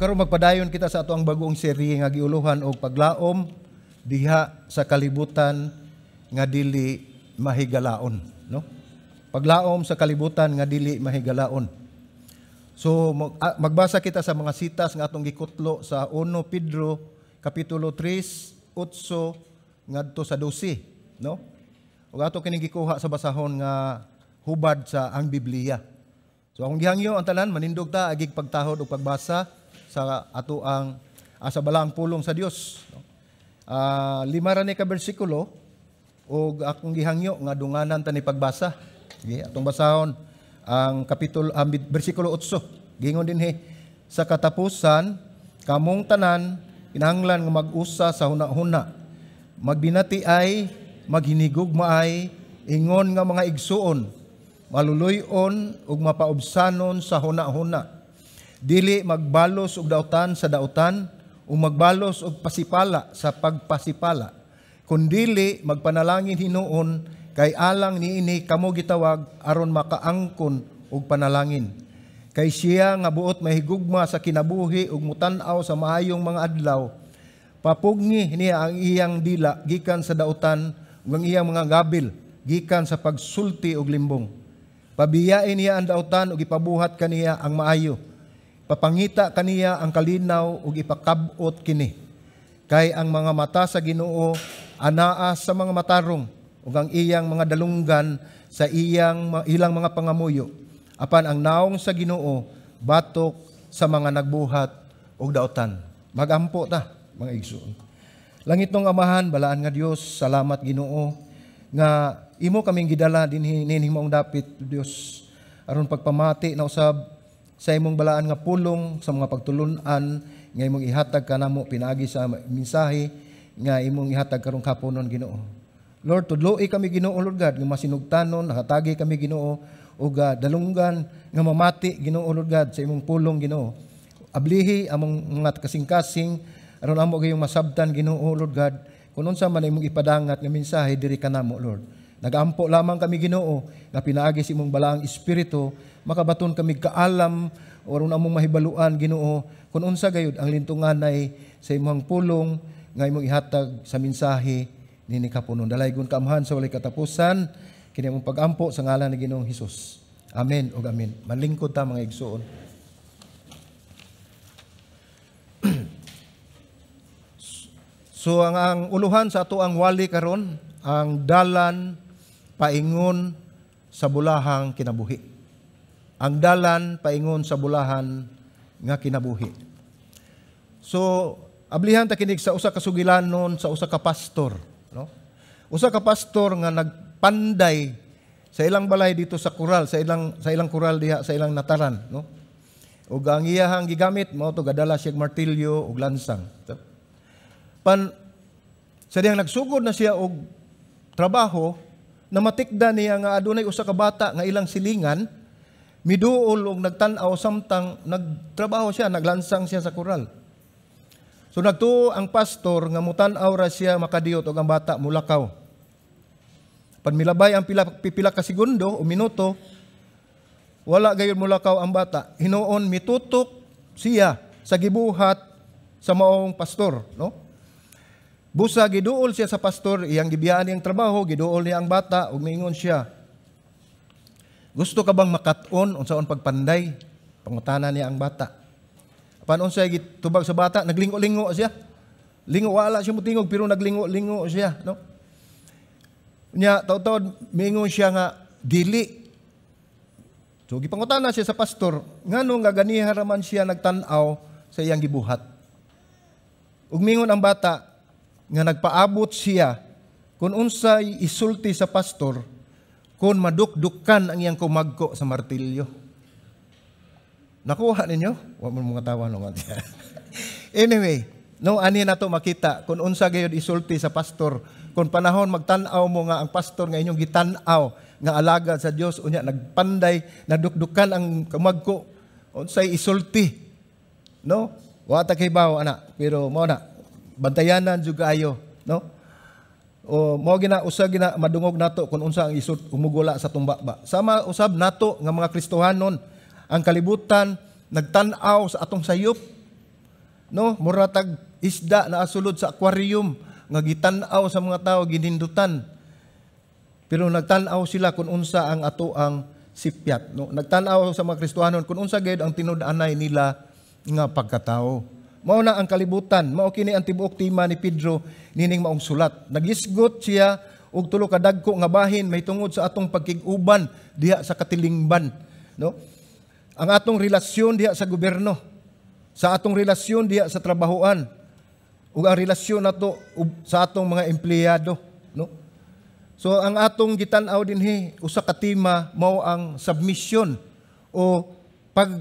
Karon magpadayon kita sa ato ang bagong serye nga giuluhan og "Paglaom diha sa kalibutan nga dili mahigalaon", no? Paglaom sa kalibutan nga dili mahigalaon. So magbasa kita sa mga sitas nga atong gikutlo sa 1 Pedro kapitulo 3, 8 ngadto sa 12, no? Ug ato kining gikuha sa basahon nga hubad sa ang Biblia. So akong gihangyo ang tanan manindog ta agig pagtahod ug pagbasa sa ato ang sa balaang pulong sa Dios. 5 ra ni ka bersikulo ug akong gihangyo nga dunganan ta ni pagbasa. Sige, atong basahon ang kapitulo, ang bersikulo 8. Gingon dinhi, "Sa katapusan, kamong tanan kinahanglan nga mag-usa sa huna-huna. Magbinati ay, maghinigugma ay, ingon nga mga igsuon, maluluy-on ug mapaubsanon sa huna-huna. Dili magbalos og dautan sa dautan o magbalos og pasipala sa pagpasipala. Kundili magpanalangin hinuon, kay alang niini kamo gitawag aron makaangkon og panalangin. Kay siya nga buot mahigugma sa kinabuhi ug mutan-aw sa maayong mga adlaw, papugngi niya ang iyang dila gikan sa dautan ug ang iyang mga gabil gikan sa pagsulti og limbong. Pabiyain niya ang dautan ug ipabuhat kaniya ang maayo. Papangita kaniya ang kalinaw ug ipakab-ot kini. Kay ang mga mata sa Ginoo anaa sa mga matarong ug ang iyang mga dalunggan sa ilang mga pangamuyo. Apan ang naong sa Ginoo batok sa mga nagbuhat og dautan." Magampo ta, mga igsoon. Langitnong Amahan, balaan nga Dios, salamat Ginoo nga imo kaming gidala dinhi nining maong dapit, Dios, aron pagpamati na usab sa imong balaan nga pulong, sa mga pagtulun-an nga imong ihatag kanamo pinaagi sa mensahe nga imong ihatag karong kaponon, Ginoo. Lord, tudloi kami, Ginoo Lord God, nga masinugtanon, nakatagi kami, Ginoo, ug dalunggan nga mamati, Ginoo Lord God, sa imong pulong, Ginoo. Ablihi among mga kasing-kasing aron amo gayong masabtan, Ginoo Lord God, kung unsa man imong ipadangat nga mensahe diri kanamo, Lord. Nagampo lamang kami, Ginoo, nga pinaagi sa imong balaang espiritu makabaton kami kaalam aron among mahibaluan, Ginoo, kung unsa gayud ang lintunganay sa imong pulong nga imong ihatag sa mensahe nini kapunon. Dalaygon ka, Amahan, sa walay katapusan. Kini among pagampo sa ngalan ni Ginoong Hesus. Amen ug amen. Manlingkod ta, mga igsuon. So ang uluhan sa ato ang wali karon, ang dalan paingon sa bulahang kinabuhi. Ang dalan paingon sa bulahan nga kinabuhi. So ablihan ta kinig sa usa ka sugilanon sa usa ka pastor, no? Usa ka pastor nga nagpanday sa ilang balay dito sa kural, sa ilang kural diha sa ilang nataran, no? Ug ang iyahang gigamit mao to, gadala siya martilyo ug lansang. Pan sa diyang nagsugod na siya og trabaho, namatikda niya nga adunay usa ka bata nga ilang silingan miduol og nagtan-aw samtang nagtrabaho siya, naglansang siya sa kural. So nagtuo ang pastor nga mutan-aw ra siya makadiyot og ang bata mulakaw. Pan milabay ang pipila ka segundo o minuto, wala gayon mulakaw ang bata. Hinuon mitutok siya sa gibuhat sa maong pastor, no? Busa giduol siya sa pastor, iyang gibiyaan niyang trabaho, giduol niya ang bata ug miingon siya, "Gusto ka bang makat-on unsaon pagpanday?" Pangutana niya ang bata. Apan unsay gitubag sa bata, naglingo-lingo siya. Lingo, wala siya mutingog pero naglingo-lingo siya, no? Nya taud-taud miingon siya nga dili. So gipangutana siya sa pastor, ngano nga ganiha ra man siya nagtan-aw sa iyang gibuhat? Ug mingon ang bata nga nagpaabot siya kung unsay isulti sa pastor kung madukdukan ang iyang kumagko sa martilyo. Nakuha ninyo? Wa mo mga tawa no. Anyway, no, ani na to makita kung unsa gayud isulti sa pastor kung panahon magtan-aw mo nga ang pastor nga inyong gitan-aw nga alagad sa Dios, unya nagpanday, nadukdukan ang kumagko, unsay isulti, no? Wa ta kay ana, pero mao na bantayanan jud kaayo, no? O mao gina usa gina madungog nato kung unsa ang isult umugula sa tumba ba. Sama usab nato nga mga Kristohanon, ang kalibutan nagtan-aw sa atong sayop. no? Mura tag isda na asulod sa aquarium nga gitan-aw sa mga tao, ginindutan. Pero nagtan-aw sila kung unsa ang ato ang sipyat, no? Nagtan-aw sa mga Kristohanon kung unsa gayud ang tinud-anay nila nga pagkatao. Mao na ang kalibutan, mao kini ang tibuok tema ni Pedro nining maong sulat. Nagisgot siya og tulo ka dagko nga bahin mahitungod sa atong pagkig-uban diha sa katilingban, no? Ang atong relasyon diha sa gobyerno, sa atong relasyon diha sa trabahoan, ug ang relasyon nato sa atong mga empleyado, no? So ang atong gitan-aw dinhi usa ka tema mao ang submission o pag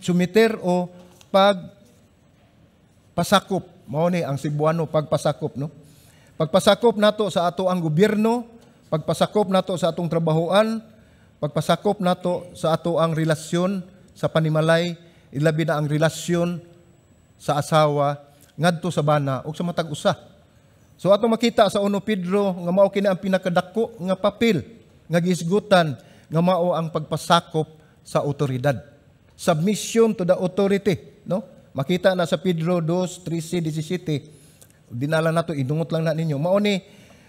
sumiter o pag pasakop. Mao ni ang Cebuano, pagpasakop, no? Pagpasakop nato sa ato ang gobyerno, pagpasakop nato sa atong trabahoan, pagpasakop nato sa ato ang relasyon sa panimalay, ilabi na ang relasyon sa asawa ngadto sa bana ug sa matag usa. So atong makita sa 1 Pedro nga mao kini ang pinakadako nga papel nga gihisgutan nga mao ang pagpasakop sa otoridad. Submission to the authority, no? Makita na sa Pedro 2, 13, 17. Dinala nato, idungot lang na ninyo. Mao ni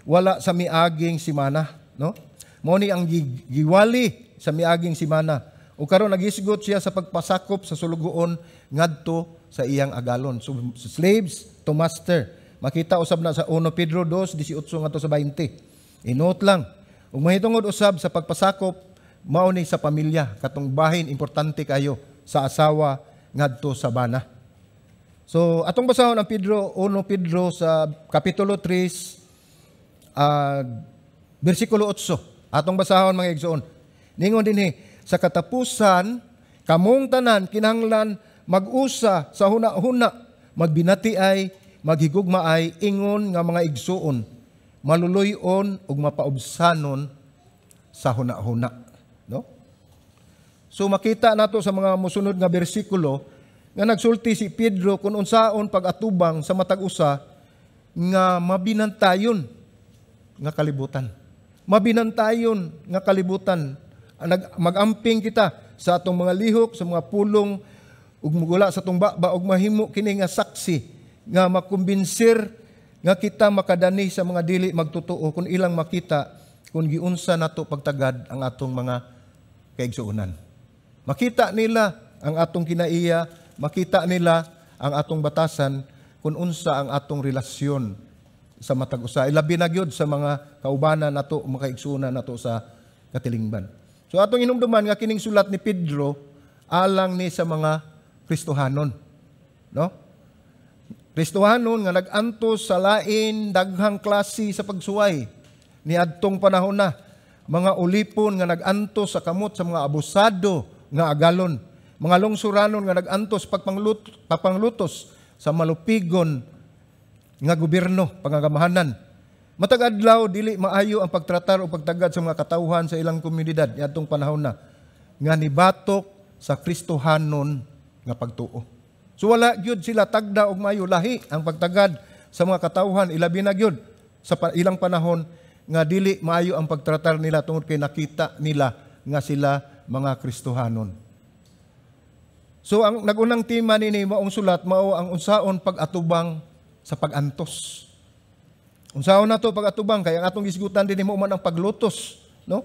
wala sa miaging simana, no? Mao ni ang giwali sa miaging simana. O karon nagisgot siya sa pagpasakop sa sulugoon ngadto sa iyang agalon. So, slaves to master. Makita usab na sa 1 Pedro 2, 18 ngadto sa 20. Inote lang. Ug mahitungod usab sa pagpasakop, mao ni sa pamilya, katong bahin importante kayo sa asawa ngadto sa bana. So atong basahon ang Pedro 1 Pedro sa kapitulo 3, bersikulo 8. Atong basahon, mga igsoon. Ningon dinhi, "Sa katapusan kamong tanan kinahanglan mag-usa sa huna-huna, magbinati ay, maghigugma ay ingon nga mga igsuon, maluloy-on ug mapaubsanon sa huna-huna," no? So makita nato sa mga musunod nga bersikulo nga nagsulti si Pedro kung unsaon pag-atubang sa matag usa nga mabinantayon nga kalibutan. Mabinantayon nga kalibutan. Mag-amping kita sa atong mga lihok, sa mga pulong ug mugula sa atong baba ug mahimo kini nga saksi nga makumbinsir nga kita makadani sa mga dili magtotoo kung ilang makita kung giunsa nato pagtagad ang atong mga kaigsuonan. Makita nila ang atong kinaiya, makita nila ang atong batasan kung unsa ang atong relasyon sa matag usa. Ilabi na gyud sa mga kaubanan nato, mga kaigsuonan nato sa katilingban. So atong inumduman nga kining sulat ni Pedro alang ni sa mga Kristohanon, no? Kristohanon nga nag-antos sa lain daghang klase sa pagsuway niadtong panahon na, mga ulipon nga nag-antos sa kamot sa mga abusado nga agalon, mga lungsuranon nga nag-antos pagpanglutos sa malupigon nga gobyerno, pangagamahanan. Matag adlaw dili maayo ang pagtratar o pagtagad sa mga katawhan sa ilang komunidad niadtong panahon na nga nibatok sa Kristohanon nga pagtuo. So wala gyud sila tagda og maayo, lahi ang pagtagad sa mga katawhan, ilabi na gyud sa ilang panahon nga dili maayo ang pagtratar nila tungod kay nakita nila nga sila mga Kristohanon. So ang nagunang tema nini maong sulat mao ang unsaon pag-atubang sa pag-antos. Unsaon nato pag-atubang kay ang atong gisgutan dinhi mao man ang paglutos, no?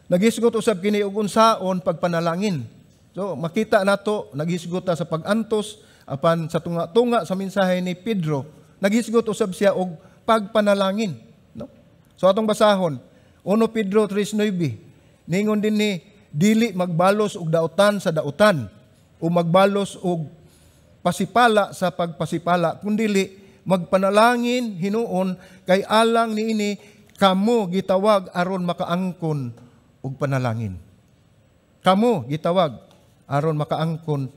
Nagisgot usab kini og unsaon pagpanalangin. So makita nato naghisgot ta sa pag-antos, apan sa tunga-tunga sa mensahe ni Pedro naghisgot usab siya og pagpanalangin, no? So atong basahon 1 Pedro 3:9. Ningon dinhi, "Dili magbalos og dautan sa dautan o magbalos og pasipala sa pagpasipala, kundili magpanalangin hinuon, kay alang niini kamo gitawag aron makaangkon og panalangin." Kamo gitawag aron makaangkon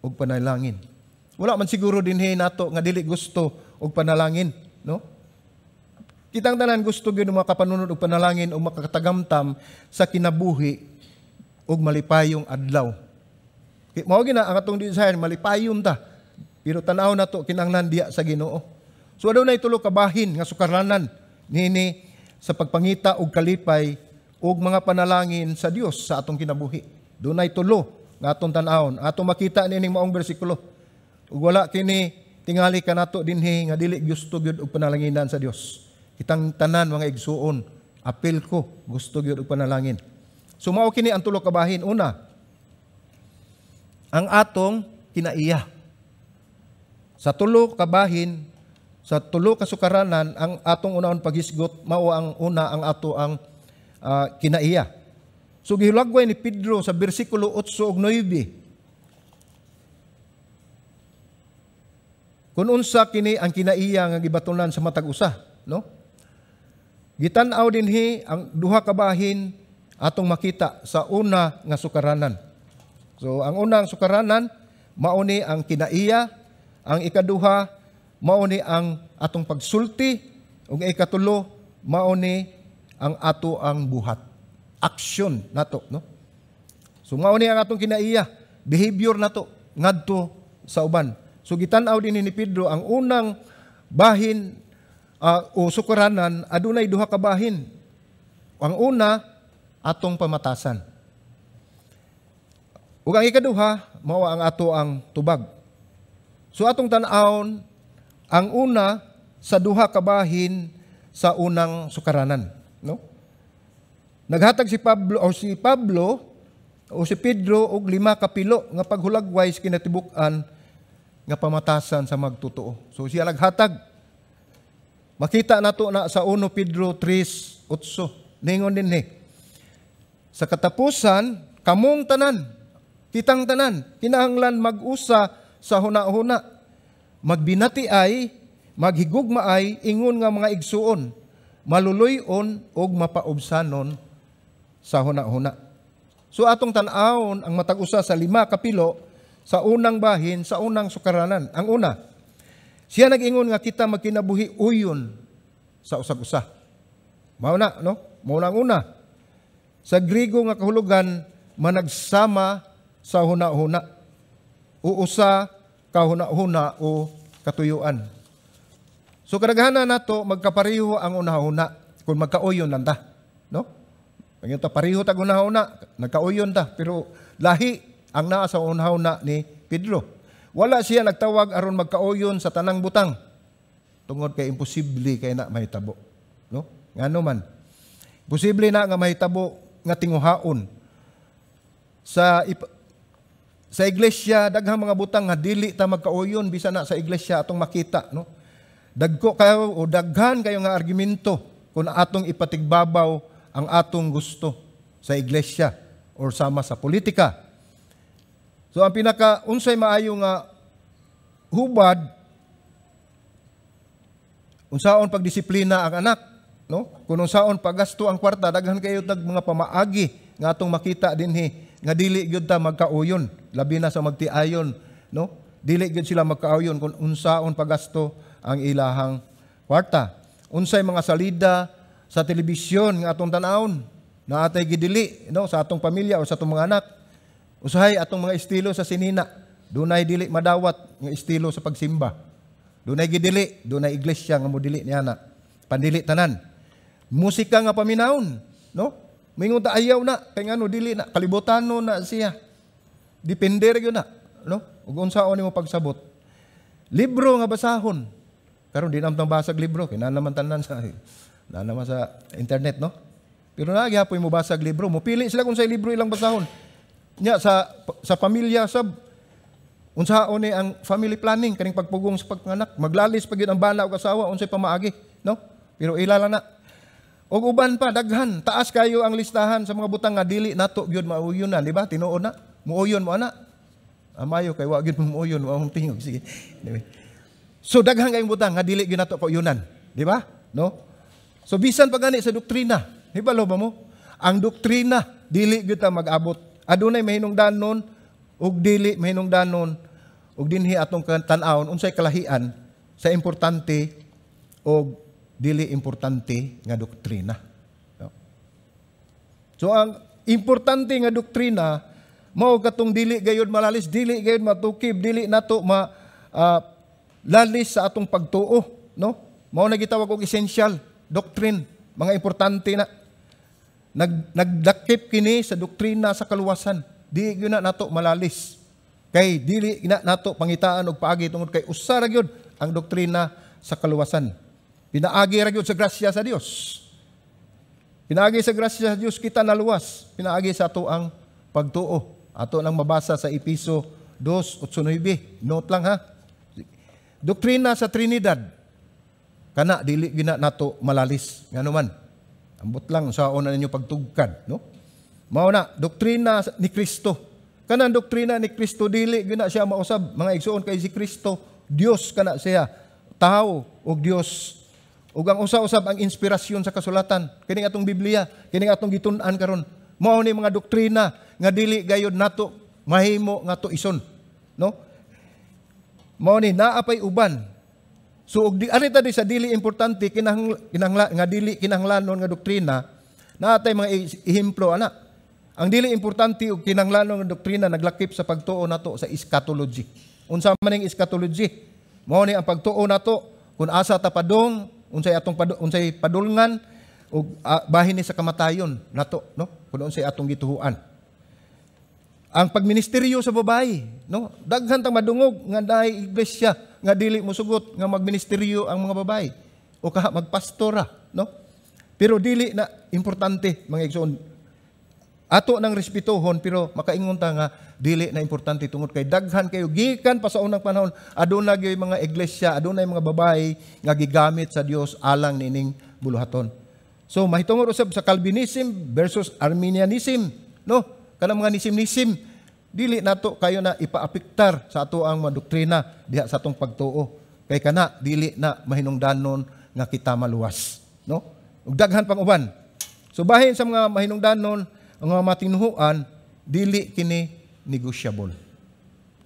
og panalangin. Wala man siguro dinhi nato nga dili gusto og panalangin, no? Kitang tanan gusto gyud makapanunod og panalangin o makatagamtam sa kinabuhi og malipayong adlaw. Mao gina ang atong desire, malipayon ta. Pero tan-aw nato kinahanglan diha sa Ginoo. So adunay tulo ka bahin nga sukarlanan niini sa pagpangita og kalipay og mga panalangin sa Dios sa atong kinabuhi. Dunay tulo nga atong tan-awon. Atong makita niining maong bersikulo. Ug wala kini tingali kanato dinhi nga dili gusto gyud og panalanginan sa Dios. Kitang tanan, mga igsuon, apil ko, gusto gyud og panalangin. So mao kini ang tulo ka bahin. Una, ang atong kinaiya. Sa tulo ka bahin, sa tulo ka sukaranan, ang atong unahon paghisgot mao ang una, ang ato ang kinaiya. So gihulagway ni Pedro sa bersikulo 8 ug 9 kung unsa kini ang kinaiya nga gibatunan sa matag usa, no? Gitan-aw dinhi ang duha ka bahin atong makita sa una nga sukaranan. So ang unang sukaranan mao ni ang kinaiya, ang ikaduha mao ni ang atong pagsulti, ug ang ikatulo mao ni ang ato ang buhat. Action nato, no? So mao ni ang atong kinaiya, behavior nato ngadto sa uban. So gitan-aw din ni Pedro ang unang bahin o sukaranan, adunay duha ka bahin. Ang una, atong pamatasan. Ug ang ikaduha, mao ang ato ang tubag. So atong tan-awon ang una sa duha ka bahin sa unang sukaranan, no? Naghatag si Pablo o si Pedro og lima ka pilo nga paghulagway sa kinatibuk-an nga pamatasan sa magtotoo. So siya naghatag. Makita nato na sa 1 Pedro 3:8. Ningon dinhi: "Sa katapusan, kamong tanan, kitang tanan, kinahanglan mag-usa sa huna-huna. Magbinati ay, maghigugma ay, ingon nga mga igsuon, maluloy-on ug mapaubsanon sa huna-huna." So atong tan-awon ang matag usa sa lima kapilo sa unang bahin, sa unang sukaranan. Ang una, siya nag-ingon nga kita magkinabuhi uyon sa usag-usa. Mao na, no? Mao na ang una. Sa Grigo nga kahulugan, managsama sa huna-huna. Uusa kahuna-huna o katuyuan. So kadaghanan nato magkapareho ang una-huna kung magkauyon lang ta, no? Pag ta pareho tag una-huna, nagkauyon ta, pero lahi ang naa sa una-huna ni Pedro. Wala siya nagtawag aron magkauyon sa tanang butang. Tungod kay imposible kay na mahitabo, no? Ngano man? Posible na nga mahitabo nga tinguhaon. Sa iglesia, daghang mga butang nga dili ta magkauyon, bisan na sa iglesia atong makita, no? Dagko kayo o daghan kayo nga argumento kung atong ipatigbabaw ang atong gusto sa iglesia or sama sa politika. So ang pinaka unsay maayo nga hubad, unsaon pagdisiplina ang anak, no? Kung unsaon paggasto ang kwarta, daghan kayo tag mga pamaagi nga atong makita dinhi nga dili gyud ta magkauyon, labi na sa magtiayon, no? Dili gyud sila magkauyon kung unsaon paggasto ang ilahang kwarta. Unsay mga salida sa telebisyon nga atong tan-awon, naatay gidili, no, sa atong pamilya o sa atong mga anak. Usahay atong mga estilo sa sinina, dunay dili madawat nga estilo sa pagsimba. Dunay gidili, dunay iglesia nga modili niya na. Pandili tanan. Musika nga paminawon, no? Mingon ta ayaw na, kay ngano dili na, kalibotano na siya. Depende ra gyud na, no? Ug unsaon nimo pagsabot. Libro nga basahon. Karon di naman basag libro, kay naman tanan sa internet, no? Pero naa gihapon mo basag libro, mo pili sila kung sa libro ilang basahon. Nya sa pamilya sab, unsaon ni ang family planning kaning pagpugong sa pagpanganak, maglalis pa gyud ang bana ug asawa unsay pamaagi, no? Pero ilala na. Og uban pa daghan, taas kayo ang listahan sa mga butang nga dili nato gyud mauyonan, di ba? Tinuod na, muuyon mo ana. Amayo kay wa gyud muuyon, wa mong tingog, sige. Anyway. So daghan kayong butang nga dili gyud nato kauyunan, di ba? No? So bisan pa gani sa doktrina, hibalo ba mo? Ang doktrina dili gyud ta mag-abot. Adunay mahinungdanon ug dili mahinungdanon, ug dinhi atong tan-awon unsay kalahian sa importante og dili importante nga doktrina. No? So ang importante nga doktrina mao katong dili gayud malalis, dili gayud matukib, dili nato ma lalis sa atong pagtuo, no? Mao na gitawag og essential doctrine, mga importante na. Nagdakip kini sa doktrina sa kaluwasan. Di gyud na nato malalis. Kay dili na nato pangitaan og paagi tungod kay usa ra gyud ang doktrina sa kaluwasan. Pinaagi ra gyud sa grasya sa Dios. Pinaagi sa grasya sa Dios kita naluwas. Pinaagi sa ato ang pagtuo. Ato nang mabasa sa Epeso 2:8-9. Note lang ha. Doktrina sa Trinidad. Kana dili gina nato malalis. Ngano man? Ambot lang sa na ninyo pagtugkad, no? Mao na doktrina ni Kristo. Kanang doktrina ni Kristo dili gina siya mausab, mga igsuon, kay si Kristo Dios kana siya, tao ug Dios. Ug ang usa-usab ang inspirasyon sa kasulatan, kining atong Biblia, kining atong gitun-an karon. Mao ni mga doktrina nga dili gayud nato mahimo nga tuison, no? Mao ni naa pay uban. So og di ari ta di sa dili importante kinahangla nga dili kinahanglanon nga doktrina, naa tay mga ehemplo ana. Ang dili importante ug kinahanglanon nga doktrina naglakip sa pagtuo nato sa eschatology. Unsa man ning eschatology? Mao ni ang pagtuo nato kung asa ta padung, unsay padulngan ug bahin ni sa kamatayon nato, no? Kung unsay atong gituhuan. Ang pagministeryo sa babae, no? Daghan tang madungog nga naay iglesia nga dili mosugot nga magministeryo ang mga babae o kaha magpastora, no? Pero dili na importante, mga igsoon. Ato nang respetuhon, pero makaingon ta nga dili na importante tungod kay daghan kayo gikan pa sa unang panahon aduna gyud mga iglesia, adunay mga babae nga gigamit sa Dios alang niining buluhaton. So mahitungod usab sa Calvinism versus Arminianism, no? Kanang mga nisim-nisim dili nato kayo na ipaapektar sa ato ang mga doktrina diha sa atong pagtuo. Kay kana dili na mahinungdanon nga kita maluwas, no? Ug daghan pang uban. So bahin sa mga mahinungdanon ang mga matinuhuan, dili kini negotiable.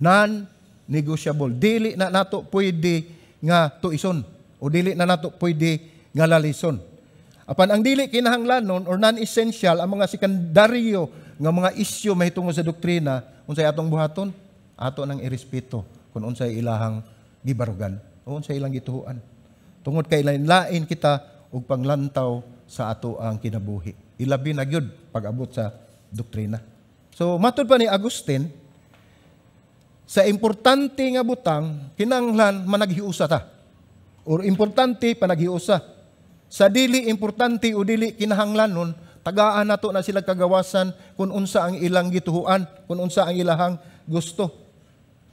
Non-negotiable. Dili na nato pwede nga tuison o dili na nato pwede nga lalison. Apan ang dili kinahanglanon or non-essential, ang mga sekundaryo nga mga isyu mahitungod sa doktrina, unsay atong buhaton? Ato nang irespeto kung unsay ilahang gibarugan o unsay ilang gituhuan. Tungod kay lain-lain kita og panglantaw sa ato ang kinabuhi. Ilabi na gyud pag-abot sa doktrina. So matud pa ni Agustin, sa importante nga butang kinahanglan managhiusa ta. Or importante panaghiusa. Sa dili importante o dili kinahanglanon, tagaan nato na sila kagawasan kung unsa ang ilang gituhuan, kung unsa ang ilahang gusto.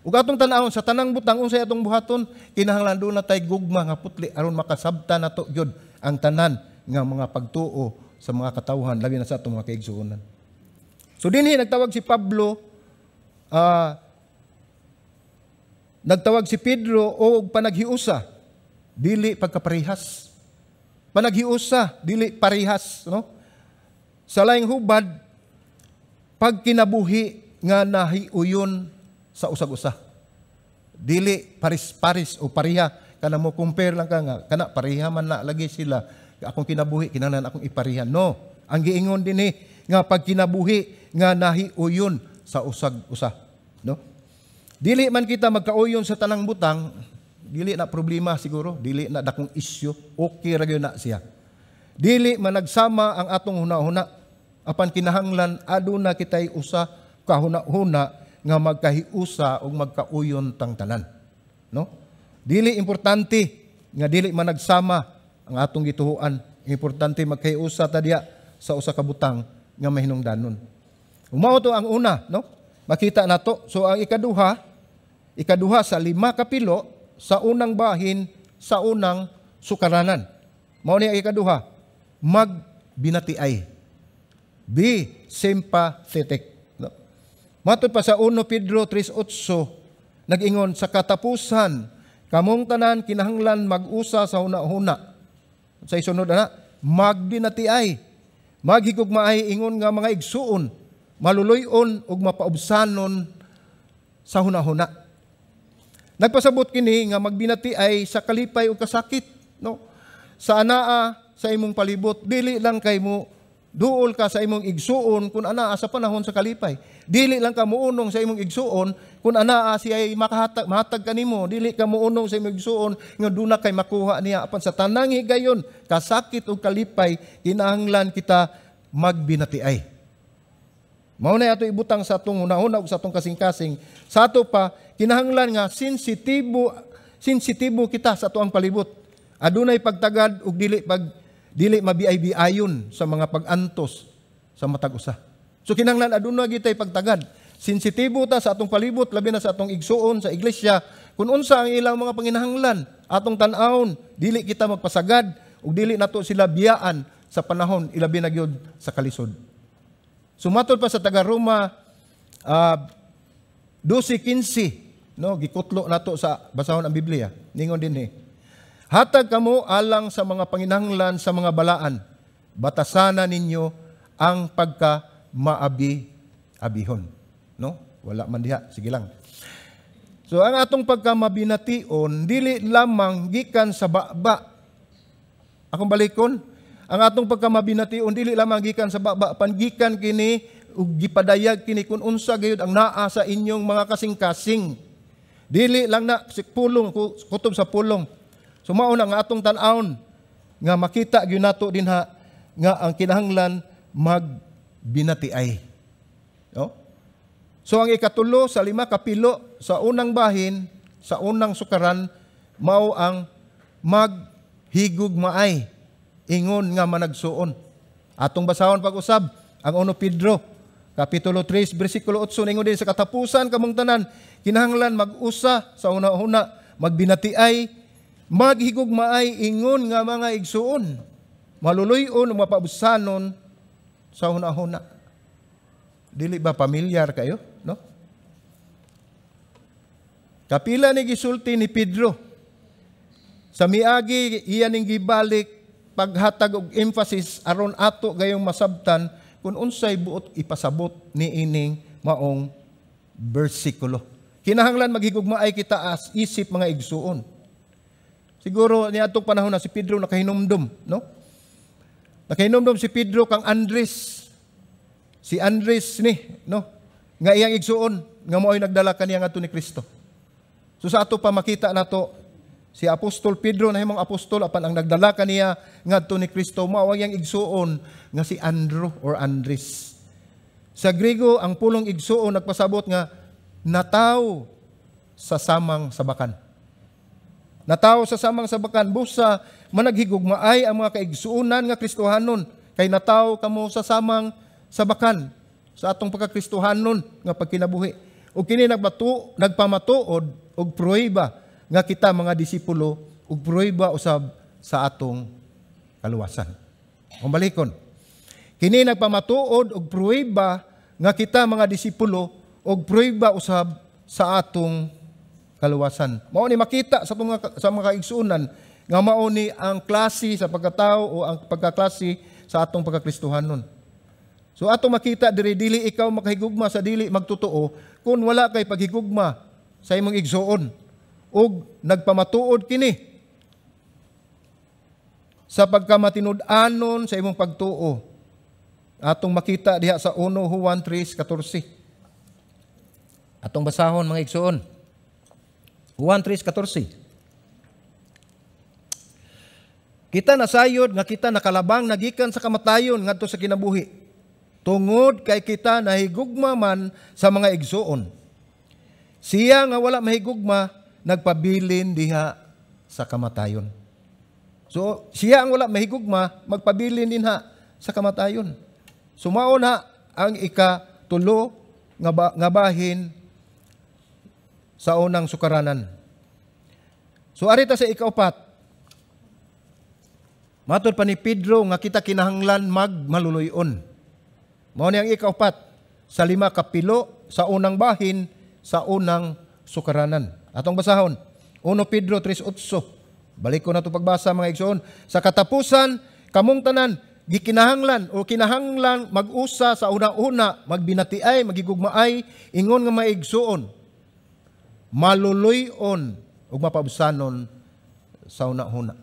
Ug atong tan-awon sa tanang butang unsay atong buhaton, kinahanglan duna tay gugma nga putli aron makasabta nato gyud ang tanan nga mga pagtuo sa mga katawhan, labi na sa atong mga kaigsuonan. So dinhi nagtawag si Pablo, nagtawag si Pedro og panaghiusa, dili pagkaparehas. Panaghiusa, dili parehas, no? Sa laing hubad, pagkinabuhi nga nahiuyon sa usag-usa. Dili paris-paris o pareha, kana mo compare lang ka nga kana pareha man na lagi sila, akong kinabuhi kinahanglan akong ipareha. No, ang giingon dinhi nga pagkinabuhi nga nahiuyon sa usag-usa, no? Dili man kita magkauyon sa tanang butang, dili na problema siguro, dili na dakong isyu, okay ra gyud na siya. Dili man nagsama ang atong hunahuna, apan kinahanglan aduna kitay usa ka hunahuna nga magkahiusa ug magkauyon tang tanan, no? Dili importante nga dili man nagsama ang atong gituhuan, importante magkahiusa ta diha sa usa ka butang nga mahinungdanon. Mao to ang una, no? Makita nato. So ang ikaduha sa 5 kapilo sa unang bahin sa unang sukaranan. Mao ni ang ikaduha, magbinatiay. Be sympathetic. No? Matod pa sa 1 Pedro 3:8, nag-ingon sa katapusan, kamong tanan kinahanglan mag-usa sa huna-huna. Sa isunod ana, magbinatiay. Maghigugmaay ingon nga mga igsuon, maluloy-on ug mapaubsanon sa hunahuna. Nagpasabot kini nga magbinatiay sa kalipay ug kasakit, no? Sa anaa sa imong palibot, dili lang kay mo duol ka sa imong igsuon kung anaa sa panahon sa kalipay. Dili lang ka muunong sa imong igsuon kung anaa siya ay mahatag kanimo. Dili ka muunong sa imong igsuon nga duna kay makuha niya. Apan sa tanang higayon, kasakit ug kalipay, kinahanglan kita magbinatiay. Mao na ato ibutang sa atong hunahuna ug sa atong kasing-kasing. Sa ato pa kinahanglan nga sensitibo sensitibo kita sa atoang palibot. Adunay pagtagad ug dili mabiay-biayon sa mga pag-antos sa matag usa. So kinahanglan aduna gitay pagtagad. Sensitibo ta sa atong palibot, labi na sa atong igsuon sa iglesia, kung unsa ang ilang mga panginahanglan, atong tan-awon, dili kita magpasagad ug dili nato sila biyaan sa panahon ilabi na gyud sa kalisod. Sumatod pa sa taga Roma 12:15, no, gikutlo nato sa basahon ang Biblia. Ningon dinhi: "Hatag kamo alang sa mga panginahanglan sa mga balaan. Batasana ninyo ang pagka maabi abihon." No? Wala man diha, sige lang. So ang atong pagkamabination dili lamang gikan sa baba. Akong balikon, ang atong pagkamabination dili lamang gikan sa baba, pangikan kini ug gipadayag kini kung unsa gayud ang naa sa inyong mga kasing-kasing. Dili lang na si pulong, kutob sa pulong. So mao na nga atong tan-awon nga makita gyud nato dinha nga ang kinahanglan magbinatiay. No? So ang ikatulo sa lima kapilo sa unang bahin, sa unang sukaran, mao ang maghigugmaay ingon nga managsuon. Atong basahon pag-usab ang 1 Pedro kapitulo 3 bersikulo 8, ningon din: "Sa katapusan, kamong tanan kinahanglan mag-usa sa una-una, magbinatiay, maghigugmaay ingon nga mga igsuon, maluluy-on ug mapaubsanon sa una-una." Dili ba pamilyar kayo, no? Kapila ni gisulti ni Pedro sa miagi, iya ning gibalik paghatag og emphasis aron ato gayong masabtan kung unsay buot ipasabot ni ining maong bersikulo. Kinahanglan maghigugmaay kita as isip mga igsuon. Siguro niadtong panahon na si Pedro nakahinumdum, no? Nakahinumdum si Pedro kang Andres. Si Andres ni, no? Nga iyang igsuon nga mao'y nagdala kaniya ngadto ni Kristo. So sa ato pa makita nato si Apostol Pedro nahimong apostol, apan ang nagdala kaniya ngadto ni Kristo mao ang iyang igsuon nga si Andrew or Andres. Sa Griego, ang pulong igsuon nagpasabot nga nataw sa samang sabakan. Nataw sa samang sabakan, busa managhigugmaay ang mga kaigsuonan nga Kristohanon kay nataw kamo sa samang sabakan sa atong pagkakristohanon nga pagkinabuhi. Ug kini nagpamatuod og pruweba nga kita mga disipulo ug pruweba usab sa atong kaluwasan. Kung balikon, kini nagpamatuod og pruweba nga kita mga disipulo ug pruweba usab sa atong kaluwasan. Mao ni makita sa atong sa mga kaigsuonan nga mao ni ang klase sa pagkatao o ang pagkaklase sa atong pagkakristohanon. So ato makita diri, dili ikaw makahigugma sa dili magtotoo kung wala kay paghigugma sa imong igsuon, ug nagpamatuod kini sa pagkamatinud-anon sa imong pagtuo. Atong makita diha sa 1 Juan 3:14. Atong basahon, mga igsuon. Juan 3:14. "Kita nasayod nga kita nakalabang nagikan sa kamatayon ngadto sa kinabuhi, tungod kay kita nahigugma man sa mga igsuon. Siya nga wala mahigugma nagpabilin diha sa kamatayon." So siya ang wala mahigugma magpabilin dinha sa kamatayon. So mao na ang ikatulo nga bahin sa unang sukaranan. So arita sa ikaupat. Matod pa ni Pedro nga kita kinahanglan magmaluluyon. Mao ni ang ikaupat sa lima kapilo sa unang bahin sa unang sukaranan. Atong basahon 1 Pedro 3:8. Balik ko na ito pagbasa, mga igsoon. "Sa katapusan, kamong tanan gikinahanglan o kinahanglan mag-usa sa una-una, magbinatiay, magigugmaay ingon nga maigsuon, maluluyon ug mapaubsanon sa una-una."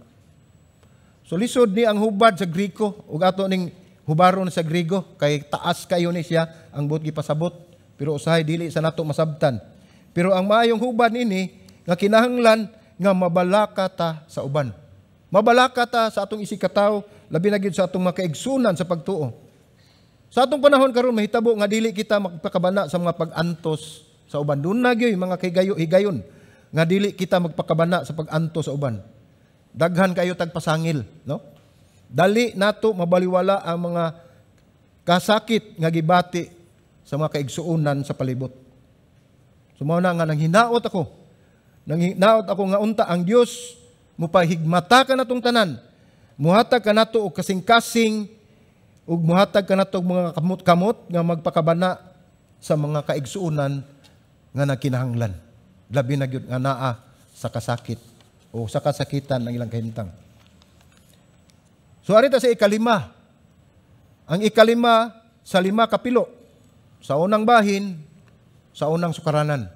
So lisod ni ang hubad sa Griko ug ato ning hubaron sa Griego kay taas kayo ni siya ang buot gipasabot, pero usahay dili sa nato masabtan. Pero ang maayong hubad nini nga kinahanglan nga mabalaka ta sa uban. Mabalaka ta sa atong isigkatawo, labi na gyud sa atong makaigsunan sa pagtuo. Sa atong panahon karon, mahitabo nga dili kita magpakabana sa mga pag-antos sa uban. Doon na gyud mga kaygayo higayon nga dili kita magpakabana sa pag-antos sa uban. Daghan kayo tagpasangil, no? Dali nato mabaliwala ang mga kasakit nga gibati sa mga kaigsuonan sa palibot. So mao na nga nanghinaot ako. Nanghinaot ako nga unta ang Dios mupahigmata ka natong tanan. Muhatag ka nato og kasing-kasing ug muhatag ka nato og mga kamot-kamot nga magpakabana sa mga kaigsuonan nga nagkinahanglan. Labi na gyud nga naa sa kasakit o sa kasakitan ng ilang kahimtang. So arita sa ikalima. Ang ikalima sa lima kapilo sa unang bahin, sa unang sukaranan.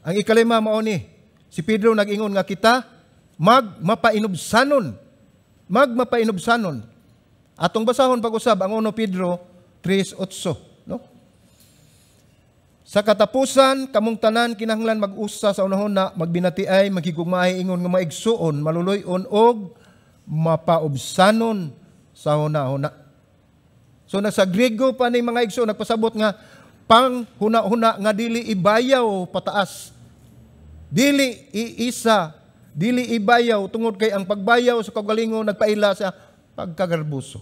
Ang ikalima mao ni si Pedro nag-ingon nga kita magmapainubsanon. Magmapainubsanon. Atong basahon pag-usab ang 1 Pedro 3:8, no? Sa katapusan, kamong tanan kinahanglan mag-usa sa unahon na, magbinatiay, maghigugmaay ingon nga maigsuon, maluloy-on og mapaubsanon sa huna-huna. So nasa Grego pa ni mga igsoon, nagpasabot nga pang huna-huna nga dili ibayaw pataas. Dili iisa, dili ibayaw tungod kay ang pagbayaw sa kaugalingon nagpaila sa pagkagarbuso.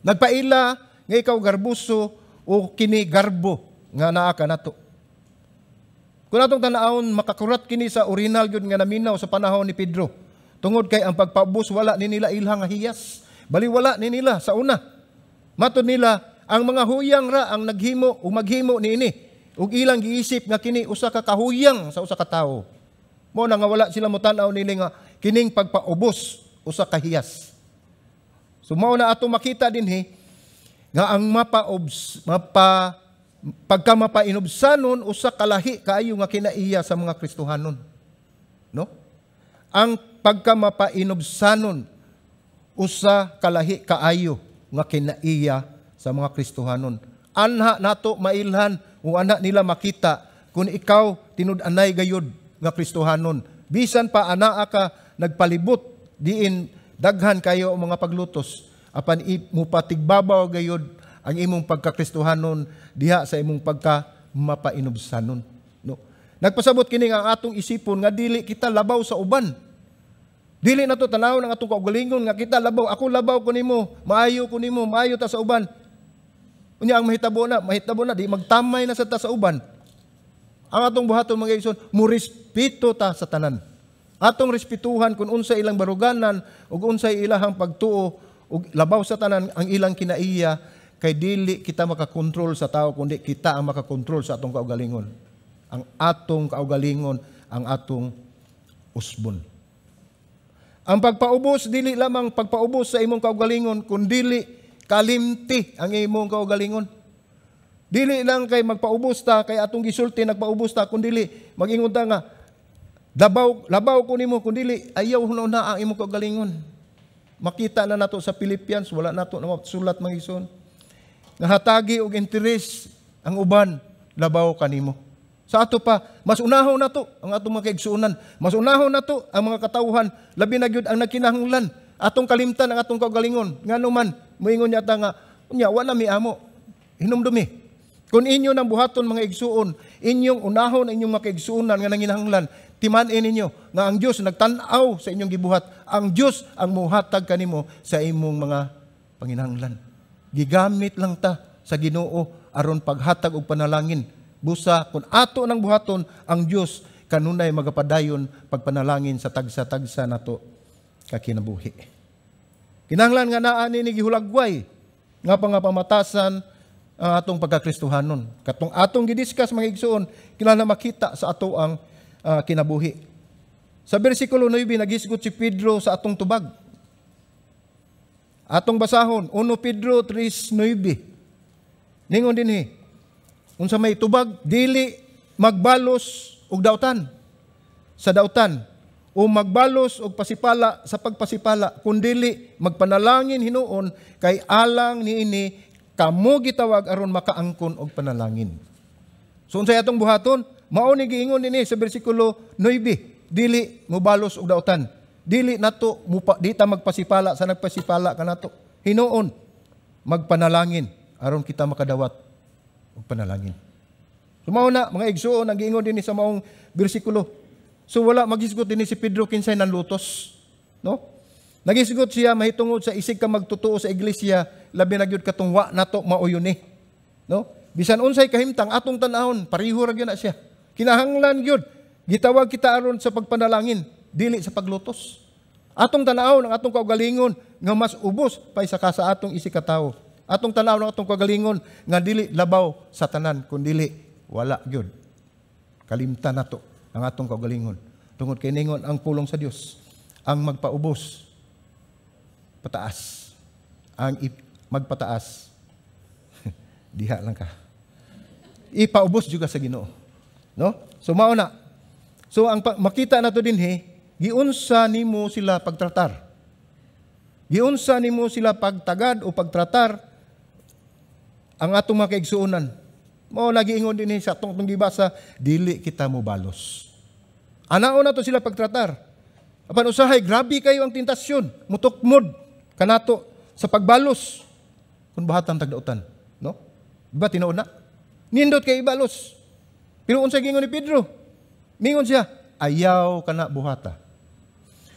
Nagpaila nga ikaw garbuso o kini garbo nga naa ka nato. Kung atong tan-awon, makakurat kini sa original gyud nga naminaw sa panahon ni Pedro. Tungod kay ang pagpaubos wala ni nila ilhang nga hiyas. Baliwala ni nila sa una. Matod nila ang mga huyang ra ang naghimo o maghimo niini. Ug ilang giisip nga kini usa ka kahuyang sa usa ka tawo. Mo na nga wala sila motan-aw nini nga kining pagpaubos usa ka hiyas. So mao na ato makita dinhi nga ang mapaubs mapa pagka mapainubsanon usa kalahi kaayo nga kinaiya sa mga Kristohanon. No? Ang pagka mapainubsanon usa kalahi kaayo nga kinaiya sa mga Kristohanon. Anha nato mailhan o anha nila makita kung ikaw tinud-anay gayud nga Kristohanon. Bisan pa anaa ka nagpalibot diin daghan kayo ang mga paglutos, apan mupatigbabaw gayud ang imong pagkakristohanon diha sa imong pagka mapainubsanon. No? Nagpasabot kini nga ang atong isipon nga dili kita labaw sa uban. Dili nato tan-awon ang atong kaugalingon nga kita labaw, ako labaw ko nimo, maayo ko nimo, maayo ta sa uban. Unya ang mahitabo na di magtamay na sa ta sa uban. Ang atong buhaton, mga igsoon, murespeto ta sa tanan. Atong respetuhan kung unsa ilang baruganan ug unsay ilahang pagtuo ug labaw sa tanan ang ilang kinaiya, kay dili kita makakontrol sa tao kundi kita ang makakontrol sa atong kaugalingon. Ang atong kaugalingon ang atong usbon. Ang pagpaubos dili lamang pagpaubos sa imong kaugalingon kundili kalimti ang imong kaugalingon. Dili lang kay magpaubos ta kay atong gisulti nagpaubos ta, kundili magingon ta nga labaw ko nimo, kundili ayaw na ang imong kaugalingon. Makita na nato sa Philippians, wala nato na sulat, mga igsoon. Nga hatagi og interes ang uban labaw kanimo. Sa ato pa, mas unahon nato ang atong mga kaigsuonan, mas unahon nato ang mga katawhan, labi na gyud ang nagkinahanglan. Atong kalimtan ang atong kaugalingon. Ngano man moingon yata nga unya wala mi amo. Hinumdumi. Kung inyo nang buhaton, mga igsuon, inyong unahon ang inyong mga kaigsuonan nga nanginahanglan, timan-in ninyo nga ang Dios nagtan-aw sa inyong gibuhat. Ang Dios ang muhatag kanimo sa imong mga panginahanglan. Gigamit lang ta sa Ginoo aron paghatag og panalangin. Busa kung ato nang buhaton, ang Dios kanunay magapadayon pagpanalangin sa tagsa-tagsa nato kakinabuhi. Kinahanglan nga naa ni gihulagway nga pamatasan ang atong pagkakristohanon. Katong atong gidiscuss, mga igsuon, kinahanglan makita sa ato ang kinabuhi. Sa bersikulo 9, nagisgot si Pedro sa atong tubag. Atong basahon, 1 Pedro 3:9. Ningon dinhi, unsa may tubag, dili magbalos og dautan sa dautan o magbalos og pasipala sa pagpasipala, kundili magpanalangin hinuon kay alang niini kamo gitawag aron makaangkon og panalangin. So unsay atong buhaton? Mao ni giingon dinhi sa bersikulo 9, dili mobalos og dautan. Dili nato mupa, di ta magpasipala sa nagpasipala kanato. Hinuon. Magpanalangin aron kita makadawat og panalangin. So mao na, mga igsuon, ang giingon dinhi sa maong bersikulo. So wala magisgot dinhi si Pedro kinsay nanlutos, no? Nagisgot siya mahitungod sa isig ka magtotoo sa iglesia, labi na gyud katong wa nato mauyon ni. No? Bisan unsay kahimtang atong tan-awon, pareho ra gyud na siya. Kinahanglan gyud gitawag kita aron sa pagpanalangin, dili sa paglutos. Atong tan-awon ang atong kaugalingon nga mas ubos paysa ka sa atong isig ka tawo. Atong tan-awon ang atong kaugalingon nga dili labaw sa tanan, kun dili wala gyud. Kalimtan nato ang atong kaugalingon. Tungod kay ningon ang pulong sa Dios, ang magpaubos pataas, ang magpataas diha lang ka. Ipaubos juga sa Ginoo. No? So mao na. So ang makita nato dinhi, giunsa nimo sila pagtratar. Giunsa nimo sila pagtagad o pagtratar ang atong mga kaigsuonan. Mao lagi ingon dinhi sa atong gibasa, dili kita mobalos. Anaon nato sila pagtratar. Apan usahay grabe kayo ang tentasyon, mutukmod kanato sa pagbalos kung bahatan tagdautan, no? Diba tinuod na? Nindot kay ibalos. Pero unsay giingon ni Pedro? Mingon siya, ayaw kana buhata.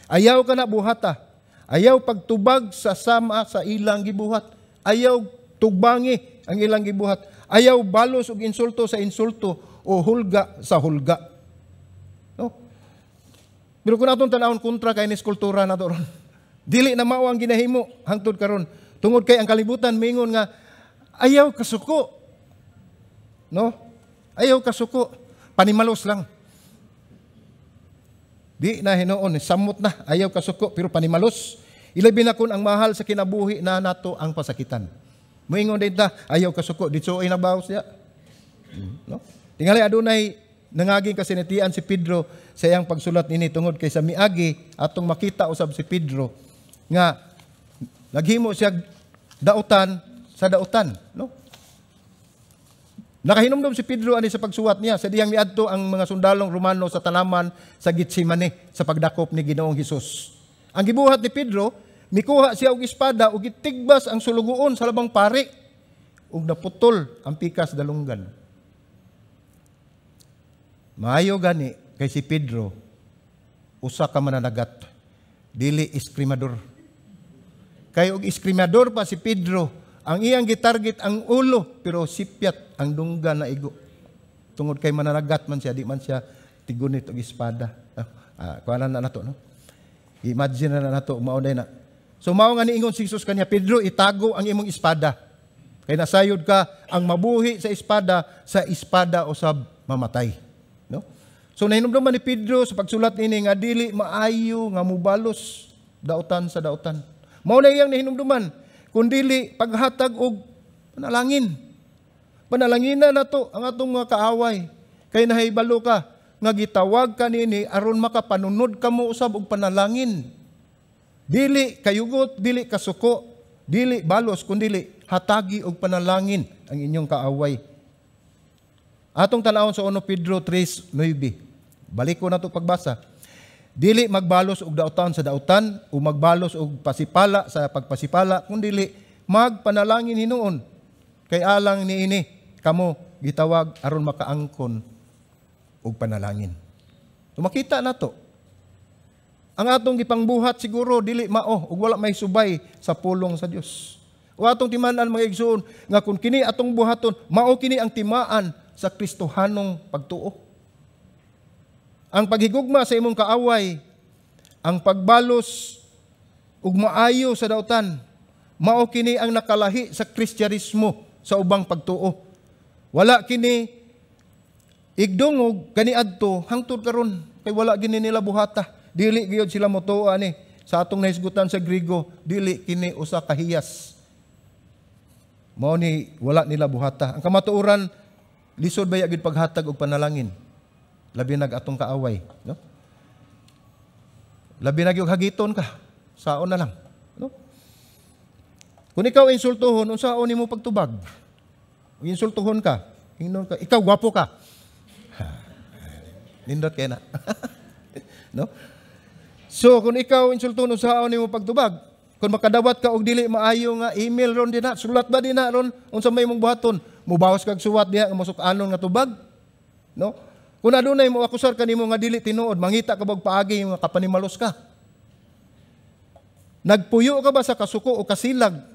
Ayaw kana buhata. Ayaw pagtubag sa sama sa ilang gibuhat. Ayaw tugbangi ang ilang gibuhat. Ayaw balos og insulto sa insulto o hulga sa hulga. No? Pero kung atong tan-awon, kontra kay ni kultura nato ron. Dili na mao ang ginahimo hangtod karon. Tungod kay ang kalibutan mingon nga ayaw kasuko. No? Ayaw kasuko. Panimalos lang. Di na hinuon, samot na, ayaw kasuko, pero panimalos. Ilabi na kun ang mahal sa kinabuhi na nato ang pasakitan. Moingon din ta, ayaw kasuko, ditso ay nabaw siya. No? Tingali adunay nangaging kasinatian si Pedro sa iyang pagsulat nini, tungod kay sa miagi atong makita usab si Pedro nga naghimo siya dautan sa dautan, no? Nakahinumdom si Pedro ani sa pagsuwat niya sa diyang miadto ang mga sundalong Romano sa tanaman sa Getsemane sa pagdakop ni Ginoong Hesus. Ang gibuhat ni Pedro, mikuha siya og espada ug gitigbas ang sulugoon sa labang pari ug naputol ang pikas dalunggan. Maayo gani kay si Pedro usa ka mananagat, dili eskrimador. Kay og eskrimador pa si Pedro, ang iyang gitarget ang ulo, pero sipyat ang dunggan na igo. Tungod kay mananagat man siya, di man siya tigunit og espada. Kuha na nato, no? Imagine na nato, mao na. So mao nga niingon si Jesus kanya, Pedro, itago ang imong espada. Kay nasayod ka ang mabuhi sa espada usab mamatay. No? So nahinumduman ni Pedro sa pagsulat niini nga dili maayo nga mubalos dautan sa dautan. Mao na iyang nahinumduman, kundili paghatag og panalangin. Panalangina nato ang atong mga kaaway. Kay nahibalo ka nga gitawag ka niini aron makapanunod kamo usab og panalangin. Dili kayugot, dili kasuko, dili balos, kundili hatagi og panalangin ang inyong kaaway. Atong tan-awon sa 1 Pedro 3:9. Balik ko na to pagbasa. Dili magbalos og dautan sa dautan o magbalos og pasipala sa pagpasipala, kundili magpanalangin hinuon. Kay alang niini kamo gitawag aron makaangkon og panalangin. So makita nato ang atong gipangbuhat siguro dili mao ug wala may subay sa pulong sa Dios. O atong timan-an, mga igsoon, nga kung kini atong buhaton, mao kini ang timaan sa Kristohanong pagtuo. Ang paghigugma sa imong kaaway, ang pagbalos ug maayo sa dautan, mao kini ang nakalahi sa Kristyanismo sa ubang pagtuo. Wala kini igdungog kaniadto hangtod karon kay wala gini nila buhata. Dili gyud sila motuo ani sa atong nahisgutan sa Grigo, dili kini usa ka hiyas. Mao ni wala nila buhata. Ang kamatuoran, lisod baya gyud paghatag og panalangin. Labi nag atong kaaway, no? Labi na gyud hagiton ka, saon na lang, no? Kung ikaw insultuhon, unsaon nimo pagtubag? Kung insultuhon ka, ingnon ka, ikaw gwapo ka. Nindot kay na. No? So kung ikaw insultuhon, unsaon nimo pagtubag? Kung makadawat ka og dili maayo nga email ron dinha, sulat ba dinha ron, unsa may imong buhaton? Mubawas kag suwat diha nga musuk-anon nga tubag? No? Kung adunay mo akusar kanimo nga dili tinuod, mangita ka bag paagi nga kapanimalos ka? Nagpuyo ka ba sa kasuko o kasilag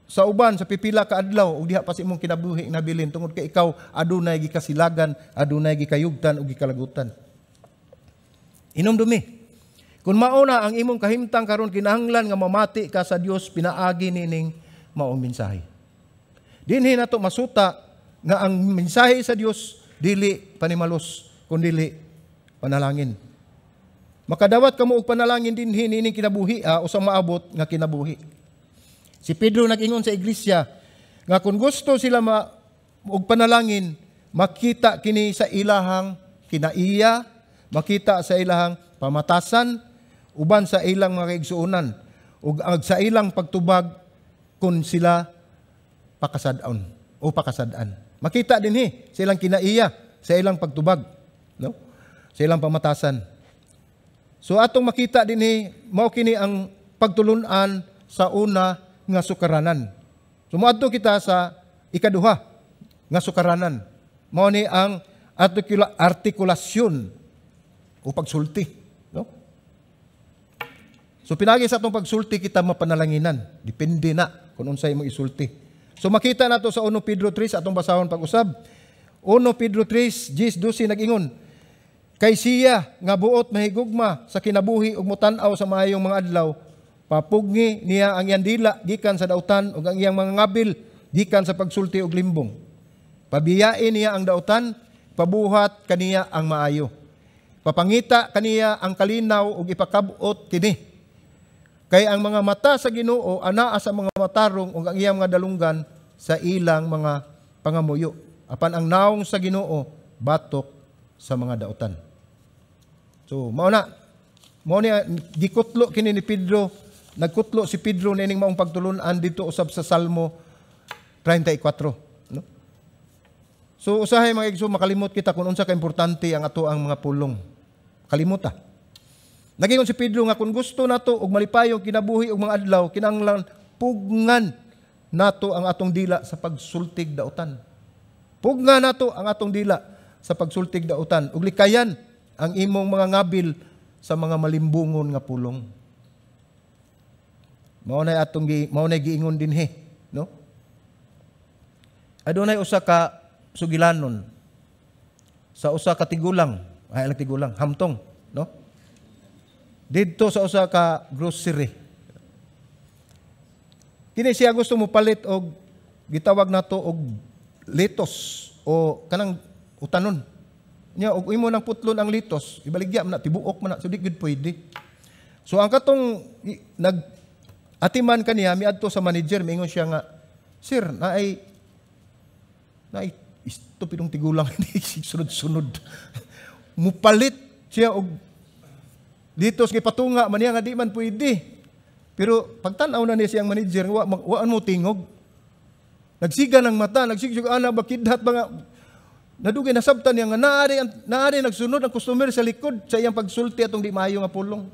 sa uban sa pipila ka adlaw ug diha pa sa imong kinabuhi nabilin tungod kay ikaw adunay gikasilagan, adunay gikayugtan ug gikalagutan? Hinumdumi. Kung mauna ang imong kahimtang karon, kinahanglan nga mamati ka sa Dios pinaagi nining maong mensahe. Dinhi nato masuta nga ang mensahe sa Dios dili panimalos kundili panalangin. Makadawat kamo og panalangin dinhi nining kinabuhi o sa maabot nga kinabuhi. Si Pedro nag-ingon sa iglesia nga kung gusto sila og panalangin, makita kini sa ilahang kinaiya, makita sa ilahang pamatasan, uban sa ilang mga kaigsuonan ug sa ilang pagtubag kung sila pakasad-on o pakasad-an. Makita dinhi sa ilang kinaiya, sa ilang pagtubag, no? Sa ilang pamatasan. So atong makita dinhi, mao kini ang pagtulun-an sa una nga sukaranan. So moadto kita sa ikaduha nga sukaranan. Mao ni ang artikulasyon o pagsulti, no? So pinagi sa atong pagsulti kita mapanalanginan. Depende na kung unsay imong isulti. So makita nato sa 1 Pedro 3, atong basahon pag-usab. 1 Pedro 3, 10, 12 nag-ingon, "Kay siya nga buot mahigugma sa kinabuhi ug motan-aw sa maayong mga adlaw, papugngi niya ang iyang dila gikan sa dautan ug ang iyang mga ngabil gikan sa pagsulti og limbong. Pabiyain niya ang dautan, pabuhat kaniya ang maayo. Papangita kaniya ang kalinaw ug ipakab-ot kini. Kay ang mga mata sa Ginoo anaa sa mga matarong ug ang iyang mga dalunggan sa ilang mga pangamuyo. Apan ang naong sa Ginoo batok sa mga dautan." So mao na, mao ni gikutlo kini ni Pedro, nagkutlo si Pedro nining maong pagtulun-an dito usab sa Salmo 34, no? So usahay, mga igsoon, makalimot kita kung unsa ka importante ang ato ang mga pulong. Kalimuta. Nagingon si Pedro nga kung gusto nato og malipayong kinabuhi og mga adlaw, kinahanglan pugngan nato ang atong dila sa pagsultig dautan. Pugngan nato ang atong dila sa pagsultig dautan ug likayan ang imong mga ngabil sa mga malimbungon nga pulong. Mao nay giingon dinhi, no? Adunay usa ka sugilanon sa usa ka tigulang, ay lang tigulang, hamtong, no? Didto sa usa ka grocery. Kini siya gusto mo palit og gitawag nato og litos o kanang utanon. Nya og imo nang putlon ang litos, ibaligya man na, tibuok man na, so di gyud pwede. So ang katong nag atiman kaniya miadto sa manager, miingon siya nga, "Sir, naay naay estupidong tigulang sunod-sunod. Mupalit siya og litos, gipatunga man niya nga di man pwede." Pero pagtan-aw na niya siyang manager, wa mo tingog. Nagsiga ng mata, nagsiga siya, ana ba kidhat ba nga nadugay nasabtan niya nga naari nagsunod ang customer sa likod sa iyang pagsulti atong di maayo nga pulong.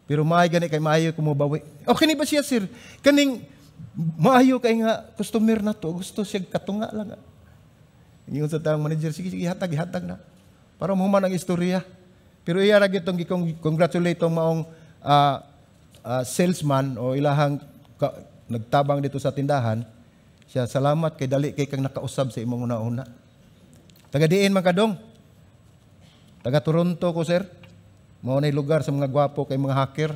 Pero maayo gani kay maayo kumubawi. "O kini ba siya, sir? Kaning maayo kay nga customer na to, gusto siya katunga lang." Ingon sa taong manager, "Sige, sige, hatag, hatag na. Para mahuman ang istorya." Pero iya ra gyud tong gi-congratulate tong maong salesman o ilahang nagtabang dito sa tindahan. Siya, "Salamat kay dali kay kang nakausab sa imong una-una." "Taga diin man kadong?" "Taga Toronto ko, sir." Mao nay lugar sa mga gwapo kay mga hacker